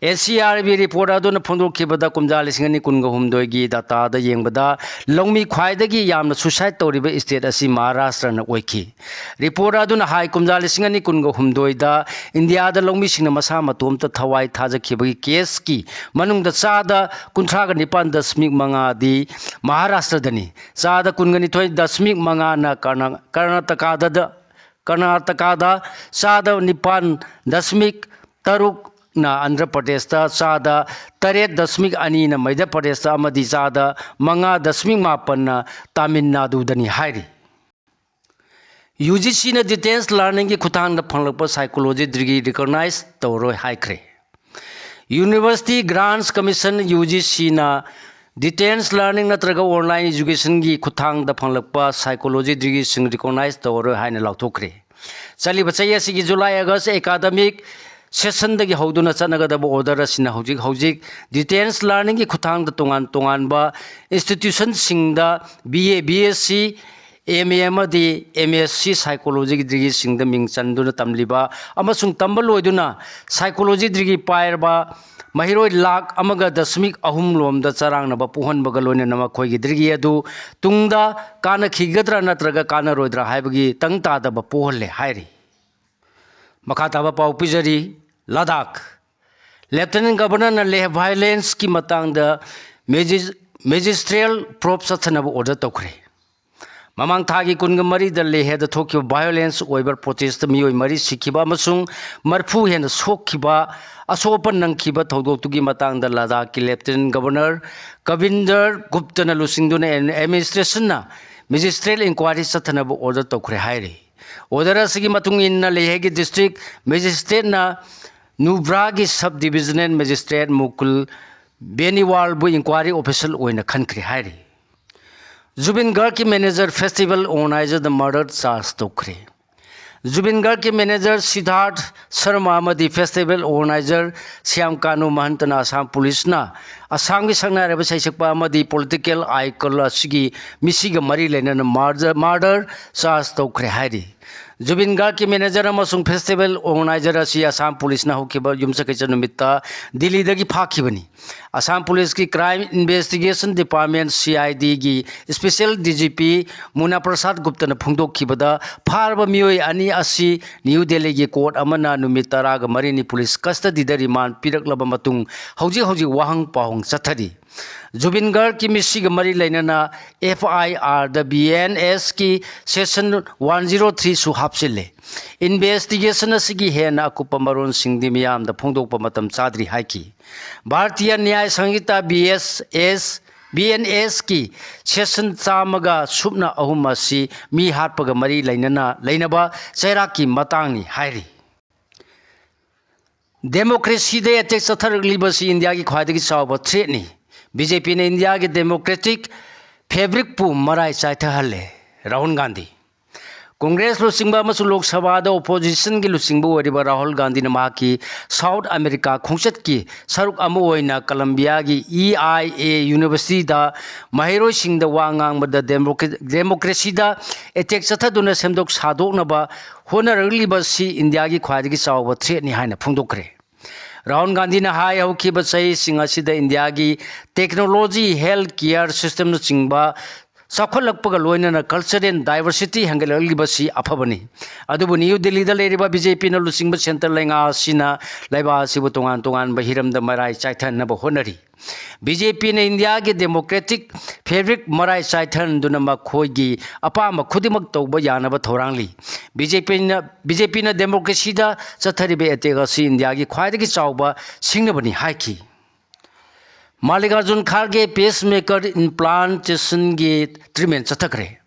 N C R B report ꯑꯗꯨꯅ ꯐꯣꯡꯗꯣꯛꯈꯤꯕꯗ ꯀꯨꯝꯖꯥ ꯂꯤꯁꯤꯡ ꯑꯅꯤ ꯀꯨꯟꯒ ꯍꯨꯝꯗꯣꯏꯒꯤ ꯗꯥꯇꯥꯗ ꯌꯦꯡꯕꯗ ꯂꯧꯃꯤ ꯈ꯭ꯋꯥꯏꯗꯒꯤ ꯌꯥꯝꯅ ꯁꯨꯏꯁꯥꯏꯠ ꯇꯧꯔꯤꯕ ꯁ꯭ꯇꯦꯠ ꯑꯁꯤ ꯃꯍꯥꯔꯥꯁꯇ꯭ꯔꯅ ꯑꯣꯏꯈꯤ꯫ ꯔꯤꯄꯣꯔꯠ ꯑꯗꯨꯅ ꯍꯥꯏ, ꯀꯨꯝꯖꯥ ꯂꯤꯁꯤꯡ ꯑꯅꯤ ꯀꯨꯟꯒ ꯍꯨꯝꯗꯣꯏꯗ ꯏꯟꯗꯤꯌꯥꯗ ꯂꯧꯃꯤꯁꯤꯡꯅ ꯃꯁꯥ ꯃꯇꯣꯝꯇ ꯊꯋꯥꯏ ꯊꯥꯖꯈꯤꯕꯒꯤ ꯀꯦꯁꯀꯤ ꯃꯅꯨꯡꯗ ꯆꯥꯗ ꯀꯨꯟꯊ꯭ꯔꯥꯒ ꯅꯤꯄꯥꯟ ꯗꯁꯃꯤꯛ ꯃꯉꯥꯗꯤ ꯃꯍꯥꯔꯥꯁꯇ꯭ꯔꯗꯅꯤ, ꯆꯥꯗ ꯀꯨꯟꯒ ꯅꯤꯊꯣꯏ ꯗꯁꯃꯤꯛ ꯃꯉꯥꯅ ꯀꯔꯅꯥ-, ꯀꯔꯅꯥꯇꯀꯥꯗ, ꯀꯔꯅꯥꯇꯀꯥꯗ ꯆꯥꯗ ꯅꯤꯄꯥꯟ ꯗꯁꯃꯤꯛ ꯇꯔꯨꯛꯅ ꯑꯟꯙ꯭ꯔ ꯄ꯭ꯔꯗꯦꯁꯇ, ꯆꯥꯗ ꯇꯔꯦꯠ ꯗꯁꯃꯤꯛ ꯑꯅꯤꯅ ꯃꯙ꯭ꯌ ꯄ꯭ꯔꯗꯦꯁꯇ ꯑꯃꯗꯤ ꯆꯥꯗ ꯃꯉꯥ ꯗꯁꯃꯤꯛ ꯃꯥꯄꯟꯅ ꯇꯥꯃꯤꯜ ꯅꯥꯗꯨꯗꯅꯤ ꯍꯥꯏꯔꯤ꯫ UGCꯅ distance learningꯒꯤ ꯈꯨꯠꯊꯥꯡꯗ ꯐꯪꯂꯛꯄ psychology degree recognize ꯇꯧꯔꯣꯏ ꯍꯥꯏꯈ꯭ꯔꯦ꯫ University Grants Commission, UGCꯅ Distance learning ꯅꯠꯇ꯭ꯔꯒ online educationꯒꯤ ꯈꯨꯠꯊꯥꯡꯗ ꯐꯪꯂꯛꯄ psychology degreeꯁꯤꯡ recognize ꯇꯧꯔꯔꯣꯏ ꯍꯥꯏꯅ ꯂꯥꯎꯊꯣꯛꯈ꯭ꯔꯦ꯫ ꯆꯠꯂꯤꯕ ꯆꯍꯤ ꯑꯁꯤꯒꯤ July August academic sessionꯗꯒꯤ ꯍꯧꯗꯨꯅ ꯆꯠꯅꯒꯗꯕ order ꯑꯁꯤꯅ ꯍꯧꯖꯤꯛ ꯍꯧꯖꯤꯛ distance learningꯒꯤ ꯈꯨꯠꯊꯥꯡꯗ ꯇꯣꯉꯥꯟ ꯇꯣꯉꯥꯟꯕ institutionꯁꯤꯡꯗ B A, B S C, M A ꯑꯃꯗꯤ M S C psychologyꯒꯤ degreeꯁꯤꯡꯗ ꯃꯤꯡ ꯆꯟꯗꯨꯅ ꯇꯝꯂꯤꯕ ꯑꯃꯁꯨꯡ ꯇꯝꯕ ꯂꯣꯏꯗꯨꯅ psychology degree ꯄꯥꯏꯔꯕ ꯃꯍꯩꯔꯣꯏ ꯂꯥꯈ ꯑꯃꯒ ꯗꯁꯃꯤꯛ ꯑꯍꯨꯝ ꯂꯣꯝꯗ ꯆꯔꯥꯡꯅꯕ ꯄꯣꯛꯍꯟꯕꯒ ꯂꯣꯏꯅꯅ ꯃꯈꯣꯏꯒꯤ degree ꯑꯗꯨ ꯇꯨꯡꯗ ꯀꯥꯟꯅꯈꯤꯒꯗ꯭ꯔꯥ ꯅꯠꯇ꯭ꯔꯒ ꯀꯥꯟꯅꯔꯣꯏꯗ꯭ꯔꯥ ꯍꯥꯏꯕꯒꯤ ꯇꯪ ꯇꯥꯗꯕ ꯄꯣꯛꯍꯜꯂꯦ ꯍꯥꯏꯔꯤ꯫ ꯃꯈꯥ ꯇꯥꯕ ꯄꯥꯎ ꯄꯤꯖꯔꯤ꯫ ꯂꯗꯥꯈ꯫ Lieutenant Governorꯅ Leh violenceꯀꯤ ꯃꯇꯥꯡꯗ ꯃꯦꯖꯤ-, magisterial probe ꯆꯠꯊꯅꯕ order ꯇꯧꯈ꯭ꯔꯦ꯫ ꯃꯃꯥꯡ ꯊꯥꯒꯤ ꯀꯨꯟꯒ ꯃꯔꯤꯗ ꯂꯦꯍꯦꯗ ꯊꯣꯛꯈꯤꯕ violence ꯑꯣꯏꯕ protestꯇ ꯃꯤꯑꯣꯏ ꯃꯔꯤ ꯁꯤꯈꯤꯕ ꯑꯃꯁꯨꯡ ꯃꯔꯤꯐꯨ ꯍꯦꯟꯅ ꯁꯣꯛꯈꯤꯕ, ꯑꯁꯣꯛ ꯑꯄꯟ ꯅꯪꯈꯤꯕ ꯊꯧꯗꯣꯛꯇꯨꯒꯤ ꯃꯇꯥꯡꯗ ꯂꯗꯥꯈꯀꯤ Lieutenant Governor ꯀꯕꯤꯟꯗꯔ ꯒꯨꯞꯇꯅ ꯂꯨꯆꯤꯡꯗꯨꯅ administrationꯅ magisterial inquiry ꯆꯠꯊꯅꯕ order ꯇꯧꯈ꯭ꯔꯦ ꯍꯥꯏꯔꯤ꯫ Order ꯑꯁꯤꯒꯤ ꯃꯇꯨꯡ ꯏꯟꯅ ꯂꯦꯍꯦꯒꯤ district magistrateꯅ ꯅꯨꯕ꯭ꯔꯥꯒꯤ sub divisional magistrate ꯃꯨꯀꯨꯜ ꯕꯦꯅꯤꯋꯥꯜꯕꯨ inquiry official ꯑꯣꯏꯅ ꯈꯟꯈ꯭ꯔꯦ ꯍꯥꯏꯔꯤ꯫ ꯖꯨꯕꯤꯟ ꯒꯥꯔꯒꯀꯤ manager, festival organizerꯗ murder charge ꯇꯧꯈ꯭ꯔꯦ꯫ ꯖꯨꯕꯤꯟ ꯒꯥꯔꯒꯀꯤ manager ꯁꯤꯗꯥꯔꯊ ꯁꯔꯃ ꯑꯃꯗꯤ festival organizer ꯁ꯭ꯌꯥꯝ ꯀꯥꯅꯨ ꯃꯍꯟꯇꯅ ꯑꯁꯥꯝ ꯄꯨꯂꯤꯁꯅ ꯑꯁꯥꯝꯒꯤ ꯁꯛꯅꯥꯏꯔꯕ ꯏꯁꯩꯁꯛꯄ ꯑꯃꯗꯤ political icon ꯑꯁꯤꯒꯤ ꯃꯤꯁꯤꯒ ꯃꯔꯤ ꯂꯩꯅꯅ murder, murder charge ꯇꯧꯈ꯭ꯔꯦ ꯍꯥꯏꯔꯤ꯫ ꯖꯨꯕꯤꯟ ꯒꯥꯔꯒꯀꯤ manager ꯑꯃꯁꯨꯡ festival organizer ꯑꯁꯤ ꯑꯁꯥꯝ ꯄꯨꯂꯤꯁꯅ ꯍꯧꯈꯤꯕ ꯌꯨꯝꯁꯀꯩꯁ ꯅꯨꯃꯤꯠꯇ ꯗꯤꯜꯂꯤꯗꯒꯤ ꯐꯥꯈꯤꯕꯅꯤ꯫ ꯑꯁꯥꯝ ꯄꯨꯂꯤꯁꯀꯤ Crime Investigation Department, C I Dꯒꯤ special D G P ꯃꯨꯅꯥ ꯄ꯭ꯔꯁꯥꯗ ꯒꯨꯞꯇꯅ ꯐꯣꯡꯗꯣꯛꯈꯤꯕꯗ, ꯐꯥꯔꯕ ꯃꯤꯑꯣꯏ ꯑꯅꯤ ꯑꯁꯤ ꯅ꯭ꯌꯨ ꯗꯦꯜꯂꯤꯒꯤ court ꯑꯃꯅ ꯅꯨꯃꯤꯠ ꯇꯔꯥꯒ ꯃꯔꯤꯅꯤ police custodyꯗ remand ꯄꯤꯔꯛꯂꯕ ꯃꯇꯨꯡ ꯍꯧꯖꯤꯛ ꯍꯧꯖꯤꯛ ꯋꯥꯍꯪ ꯄꯥꯎꯍꯪ ꯆꯠꯊꯔꯤ꯫ ꯖꯨꯕꯤꯟ ꯒꯥꯔꯒꯀꯤ ꯃꯤꯁꯤꯒ ꯃꯔꯤ ꯂꯩꯅꯅ F I Rꯗ B N Sꯀꯤ section one zero threeꯁꯨ ꯍꯥꯞꯆꯤꯜꯂꯦ꯫ Investigation ꯑꯁꯤꯒꯤ ꯍꯦꯟꯅ ꯑꯀꯨꯞꯄ ꯃꯔꯣꯜꯁꯤꯡꯗꯤ ꯃꯤꯌꯥꯝꯗ ꯐꯣꯡꯗꯣꯛꯄ ꯃꯇꯝ ꯆꯥꯗ꯭ꯔꯤ ꯍꯥꯏꯈꯤ꯫ Bharatiya ꯅ꯭ꯌꯥꯌ ꯁꯪꯍꯤꯇꯥ B S S, B N Sꯀꯤ section ꯆꯥꯝꯃꯒ ꯁꯨꯞꯅ ꯑꯍꯨꯝ ꯑꯁꯤ ꯃꯤ ꯍꯥꯠꯄꯒ ꯃꯔꯤ ꯂꯩꯅꯅ ꯂꯩꯅꯕ ꯆꯩꯔꯥꯛꯀꯤ ꯃꯇꯥꯡꯅꯤ ꯍꯥꯏꯔꯤ꯫ Democracyꯗ attack ꯆꯠꯊꯔꯛꯂꯤꯕꯁꯤ ꯏꯟꯗꯤꯌꯥꯒꯤ ꯈ꯭ꯋꯥꯏꯗꯒꯤ ꯆꯥꯎꯕ threatꯅꯤ꯫ ꯕꯤ ꯖꯦ ꯄꯤꯅ ꯏꯟꯗꯤꯌꯥꯒꯤ democratic fabricꯄꯨ ꯃꯔꯥꯏ ꯆꯥꯏꯊꯍꯜꯂꯦ꯫ ꯔꯥꯍꯨꯜ ꯒꯥꯟꯙꯤ꯫ ꯀꯣꯡꯒ꯭ꯔꯦꯁ ꯂꯨꯆꯤꯡꯕ ꯑꯃꯁꯨꯡ ꯂꯣꯛ ꯁꯚꯥꯗ oppositionꯒꯤ ꯂꯨꯆꯤꯡꯕ ꯑꯣꯏꯔꯤꯕ ꯔꯥꯍꯨꯜ ꯒꯥꯟꯙꯤꯅ ꯃꯍꯥꯛꯀꯤ South America ꯈꯣꯡꯆꯠꯀꯤ ꯁꯔꯨꯛ ꯑꯃ ꯑꯣꯏꯅ ꯀꯂꯝꯕꯤꯌꯥꯒꯤ E I A Universityꯗ ꯃꯍꯩꯔꯣꯏꯁꯤꯡꯗ ꯋꯥ ꯉꯥꯡꯕꯗ democra-, democracyꯗ attack ꯆꯠꯊꯗꯨꯅ ꯁꯦꯝꯗꯣꯛ ꯁꯥꯗꯣꯛꯅꯕ ꯍꯣꯠꯅꯔꯛꯂꯤꯕꯁꯤ ꯏꯟꯗꯤꯌꯥꯒꯤ ꯈ꯭ꯋꯥꯏꯗꯒꯤ ꯆꯥꯎꯕ threatꯅꯤ ꯍꯥꯏꯅ ꯐꯣꯡꯗꯣꯛꯈ꯭ꯔꯦ꯫ ꯔꯥꯍꯨꯜ ꯒꯥꯟꯙꯤꯅ ꯍꯥꯏ, ꯍꯧꯈꯤꯕ ꯆꯍꯤꯁꯤꯡ ꯑꯁꯤꯗ ꯏꯟꯗꯤꯌꯥꯒꯤ technology, health care systemꯅꯆꯤꯡꯕ ꯆꯥꯎꯈꯠꯂꯛꯄꯒ ꯂꯣꯏꯅꯅ cultural diversity ꯍꯦꯟꯒꯠꯂꯛꯂꯤꯕꯁꯤ ꯑꯐꯕꯅꯤ꯫ ꯑꯗꯨꯕꯨ ꯅ꯭ꯌꯨ ꯗꯤꯜꯂꯤꯗ ꯂꯩꯔꯤꯕ ꯕꯤ ꯖꯦ ꯄꯤꯅ ꯂꯨꯆꯤꯡꯕ centre ꯂꯩꯉꯥꯛ ꯑꯁꯤꯅ ꯂꯩꯕꯥꯛ ꯑꯁꯤꯕꯨ ꯇꯣꯉꯥꯟ ꯇꯣꯉꯥꯟꯕ ꯍꯤꯔꯝꯗ ꯃꯔꯥꯏ ꯆꯥꯏꯊꯅꯕ ꯍꯣꯠꯅꯔꯤ꯫ ꯕꯤ ꯖꯦ ꯄꯤꯅ ꯏꯟꯗꯤꯌꯥꯒꯤ democratic fabric ꯃꯔꯥꯏ ꯆꯥꯏꯊꯍꯟꯗꯨꯅ ꯃꯈꯣꯏꯒꯤ ꯑꯄꯥꯝꯕ ꯈꯨꯗꯤꯡꯃꯛ ꯇꯧꯕ ꯌꯥꯅꯕ ꯊꯧꯔꯥꯡꯂꯤ꯫ ꯕꯤ ꯖꯦ ꯄꯤꯅ, ꯕꯤ ꯖꯦ ꯄꯤꯅ democracyꯗ ꯆꯠꯊꯔꯤꯕ attack ꯑꯁꯤ ꯏꯟꯗꯤꯌꯥꯒꯤ ꯈ꯭ꯋꯥꯏꯗꯒꯤ ꯆꯥꯎꯕ ꯁꯤꯡꯅꯕꯅꯤ ꯍꯥꯏꯈꯤ꯫ ꯃꯥꯜꯂꯤꯀꯥꯔꯖꯨꯟ ꯈꯥꯔꯒꯦ pacemaker implantationꯒꯤ treatment ꯆꯠꯊꯈ꯭ꯔꯦ꯫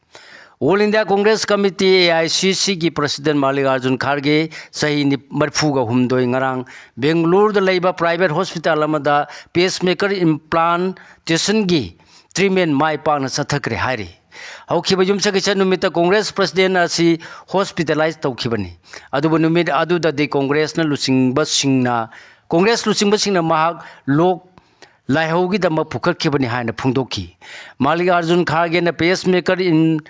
All India Congress Committee, A I C Cꯒꯤ president ꯃꯥꯜꯂꯤꯀꯥꯔꯖꯨꯟ ꯈꯥꯔꯒꯦ ꯆꯍꯤ ꯅꯤ-, ꯃꯔꯤꯐꯨꯒ ꯍꯨꯝꯗꯣꯏ ꯉꯔꯥꯡ ꯕꯦꯡꯒꯂꯨꯔꯨꯗ ꯂꯩꯕ private hospital ꯑꯃꯗ pacemaker implantationꯒꯤ treatment ꯃꯥꯏ ꯄꯥꯛꯅ ꯆꯠꯊꯈ꯭ꯔꯦ ꯍꯥꯏꯔꯤ꯫ ꯍꯧꯈꯤꯕ ꯌꯨꯝꯁꯀꯩꯁ ꯅꯨꯃꯤꯠꯇ ꯀꯣꯡꯒ꯭ꯔꯦꯁ president ꯑꯁꯤ hospitalize ꯇꯧꯈꯤꯕꯅꯤ꯫ ꯑꯗꯨꯕꯨ ꯅꯨꯃꯤꯠ ꯑꯗꯨꯗꯗꯤ ꯀꯣꯡꯒ꯭ꯔꯦꯁꯅ ꯂꯨꯆꯤꯡꯕꯁꯤꯡꯅ, ꯀꯣꯡꯒ꯭ꯔꯦꯁ ꯂꯨꯆꯤꯡꯕꯁꯤꯡꯅ ꯃꯍꯥꯛ ꯂꯣꯛ ꯂꯥꯏꯍꯧꯒꯤꯗꯃꯛ ꯄꯨꯈꯠꯈꯤꯕꯅꯤ ꯍꯥꯏꯅ ꯐꯣꯡꯗꯣꯛꯈꯤ꯫ ꯃꯥꯜꯂꯤꯀꯥꯔꯖꯨꯟ ꯈꯥꯔꯒꯦꯅ pacemaker in-,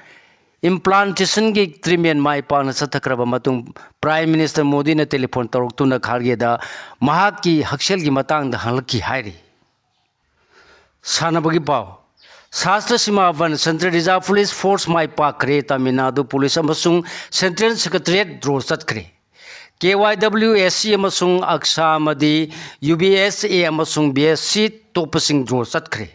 implantationꯒꯤ treatment ꯃꯥꯏ ꯄꯥꯛꯅ ꯆꯠꯊꯈ꯭ꯔꯕ ꯃꯇꯨꯡ Prime Minister ꯃꯣꯗꯤꯅ telephone ꯇꯧꯔꯛꯇꯨꯅ ꯈꯥꯔꯒꯦꯗ ꯃꯍꯥꯛꯀꯤ ꯍꯛꯁꯦꯜꯒꯤ ꯃꯇꯥꯡꯗ ꯍꯪꯂꯛꯈꯤ ꯍꯥꯏꯔꯤ꯫ ꯁꯥꯟꯅꯕꯒꯤ ꯄꯥꯎ꯫ ꯁꯥꯁꯇ꯭ꯔ ꯁꯤꯃꯥ ꯕꯟ, Central Reserve Police Force ꯃꯥꯏ ꯄꯥꯛꯈ꯭ꯔꯦ꯫ ꯇꯥꯃꯤꯜ ꯅꯥꯗꯨ Police ꯑꯃꯁꯨꯡ Central Secretariat draw ꯆꯠꯈ꯭ꯔꯦ꯫ K Y W S C ꯑꯃꯁꯨꯡ ꯑꯛꯁꯥ ꯑꯃꯗꯤ U B S A ꯑꯃꯁꯨꯡ B S C ꯇꯣꯞꯄꯁꯤꯡ draw ꯆꯠꯈ꯭ꯔꯦ꯫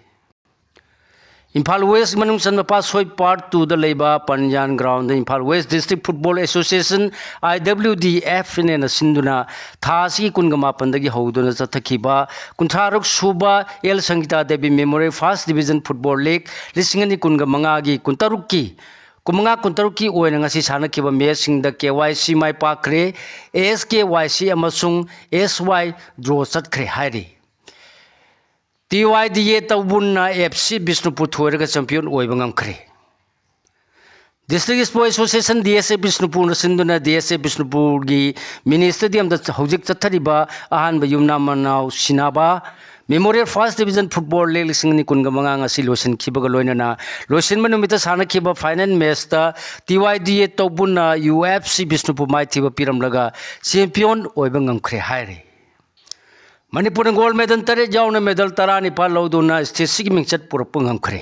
ꯏꯝꯐꯥꯜ West ꯃꯅꯨꯡ ꯆꯟꯕ ꯄꯥꯠꯁꯣꯏ Part twoꯗ ꯂꯩꯕ ꯄꯟꯖꯥꯟ groundꯗ Imphal West District Football Association, I W D F ꯅ ꯁꯤꯟꯗꯨꯅ ꯊꯥ ꯑꯁꯤꯒꯤ ꯀꯨꯟꯒ ꯃꯥꯄꯟꯗꯒꯤ ꯍꯧꯗꯨꯅ ꯆꯠꯊꯈꯤꯕ ꯀꯨꯟꯊ꯭ꯔꯥ ꯇꯔꯨꯛ ꯁꯨꯕ L Sangita Devi Memorial First Division Football League ꯂꯤꯁꯤꯡ ꯑꯅꯤ ꯀꯨꯟꯒ ꯃꯉꯥꯒꯤ ꯀꯨꯟꯇꯔꯨꯛꯀꯤ, ꯀꯨꯟꯃꯉꯥ ꯀꯨꯟꯇꯔꯨꯛꯀꯤ ꯑꯣꯏꯅ ꯉꯁꯤ ꯁꯥꯟꯅꯈꯤꯕ matchꯁꯤꯡꯗ K Y C ꯃꯥꯏ ꯄꯥꯛꯈ꯭ꯔꯦ, S K Y C ꯑꯃꯁꯨꯡ S Y draw ꯆꯠꯈ꯭ꯔꯦ ꯍꯥꯏꯔꯤ꯫ ꯇꯤ ꯋꯥꯏ ꯗꯤ ꯑꯦ ꯇꯧꯕꯨꯟꯅ ꯑꯦꯐ ꯁꯤ ꯕꯤꯁꯅꯨꯄꯨꯔ ꯊꯣꯏꯔꯒ ꯆꯦꯝꯄꯤꯌꯟ ꯑꯣꯏꯕ ꯉꯝꯈ꯭ꯔꯦ꯫ District Sports Association, D S ꯑꯦ ꯕꯤꯁꯅꯨꯄꯨꯔꯅ ꯁꯤꯟꯗꯨꯅ ꯗꯤ ꯑꯦꯁ ꯑꯦ ꯕꯤꯁꯅꯨꯄꯨꯔꯒꯤ ꯃꯤꯅꯤ ꯁ꯭ꯇꯦꯗꯤꯌꯝꯗ ꯍꯧꯖꯤꯛ ꯆꯠꯊꯔꯤꯕ ꯑꯍꯥꯟꯕ ꯌꯨꯝꯅꯥꯝ ꯃꯅꯥꯎ ꯁꯤꯟꯅꯕ Memorial First Division Football League ꯂꯤꯁꯤꯡ ꯑꯅꯤ ꯀꯨꯟꯒ ꯃꯉꯥ ꯉꯁꯤ ꯂꯣꯏꯁꯤꯟꯈꯤꯕꯒ ꯂꯣꯏꯅꯅ, ꯂꯣꯏꯁꯤꯟꯕ ꯅꯨꯃꯤꯠꯇ ꯁꯥꯟꯅꯈꯤꯕ final matchꯇ ꯇꯤ ꯋꯥꯏ ꯗꯤ ꯑꯦ ꯇꯧꯕꯨꯟꯅ ꯌꯨ ꯑꯦꯐ ꯁꯤ ꯕꯤꯁꯅꯨꯄꯨꯔ ꯃꯥꯏꯊꯤꯕ ꯄꯤꯔꯝꯂꯒ ꯆꯦꯝꯄꯤꯌꯟ ꯑꯣꯏꯕ ꯉꯝꯈ꯭ꯔꯦ ꯍꯥꯏꯔꯤ꯫ ꯃꯅꯤꯄꯨꯔꯅ ꯒꯣꯜ ꯃꯦꯗꯜ ꯇꯔꯦꯠ ꯌꯥꯎꯅ ꯃꯦꯗꯜ ꯇꯔꯥꯅꯤꯄꯥꯜ ꯂꯧꯗꯨꯅ ꯁ꯭ꯇꯦꯠꯁꯤꯒꯤ ꯃꯤꯡꯆꯠ ꯄꯨꯔꯛꯄ ꯉꯝꯈ꯭ꯔꯦ꯫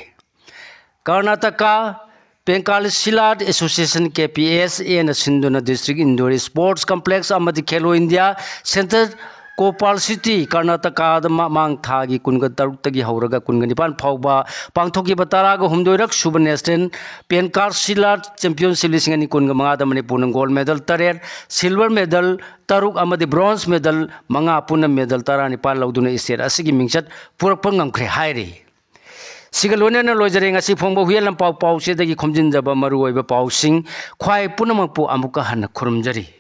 Karnataka ꯄꯦꯟꯀꯥꯂꯤꯁꯤꯂꯥꯠ association, K P S ꯑꯦꯅ ꯁꯤꯟꯗꯨꯅ District Indoor Sports Complex ꯑꯃꯗꯤ ꯈꯦꯂꯣ ꯏꯟꯗꯤꯌꯥ ꯁꯦꯟꯇꯔ ꯀꯣꯄꯥꯜ ꯁꯤꯇꯤ, ꯀꯔꯅꯥꯇꯀꯥꯗ ꯃꯃꯥꯡ ꯊꯥꯒꯤ ꯀꯨꯟꯒ ꯇꯔꯨꯛꯇꯒꯤ ꯍꯧꯔꯒ ꯀꯨꯟꯒ ꯅꯤꯄꯥꯟ ꯐꯥꯎꯕ ꯄꯥꯡꯊꯣꯛꯈꯤꯕ ꯇꯔꯥꯒ ꯍꯨꯝꯗꯣꯏꯔꯛ ꯁꯨꯕ ꯅꯦꯁꯅꯦꯜ ꯄꯦꯟꯀꯥꯜꯁꯤꯂꯥꯠ ꯆꯦꯝꯄꯤꯌꯟꯁꯤꯞ ꯂꯤꯁꯤꯡ ꯑꯅꯤ ꯀꯨꯟꯒ ꯃꯉꯥꯗ ꯃꯅꯤꯄꯨꯔꯅ ꯒꯣꯜ ꯃꯦꯗꯜ ꯇꯔꯦꯠ, ꯁꯤꯜꯚꯔ ꯃꯦꯗꯜ ꯇꯔꯨꯛ ꯑꯃꯗꯤ ꯕ꯭ꯔꯣꯟꯖ ꯃꯦꯗꯜ ꯃꯉꯥ, ꯄꯨꯟꯅ ꯃꯦꯗꯜ ꯇꯔꯥꯅꯤꯄꯥꯜ ꯂꯧꯗꯨꯅ ꯁ꯭ꯇꯦꯠ ꯑꯁꯤꯒꯤ ꯃꯤꯡꯆꯠ ꯄꯨꯔꯛꯄ ꯉꯝꯈ꯭ꯔꯦ ꯍꯥꯏꯔꯤ꯫ ꯁꯤꯒ ꯂꯣꯏꯅꯅ ꯂꯣꯏꯖꯔꯦ ꯉꯁꯤ ꯐꯣꯡꯕ ꯍꯨꯏꯌꯦꯟ ꯂꯝꯄꯥꯎ ꯄꯥꯎꯆꯦꯗꯒꯤ ꯈꯣꯝꯖꯤꯟꯖꯕ ꯃꯔꯨꯑꯣꯏꯕ ꯄꯥꯎꯁꯤꯡ꯫ ꯈ꯭ꯋꯥꯏ ꯄꯨꯝꯅꯃꯛꯄꯨ ꯑꯃꯨꯛꯀ ꯍꯟꯅ ꯈꯨꯔꯨꯝꯖꯔꯤ꯫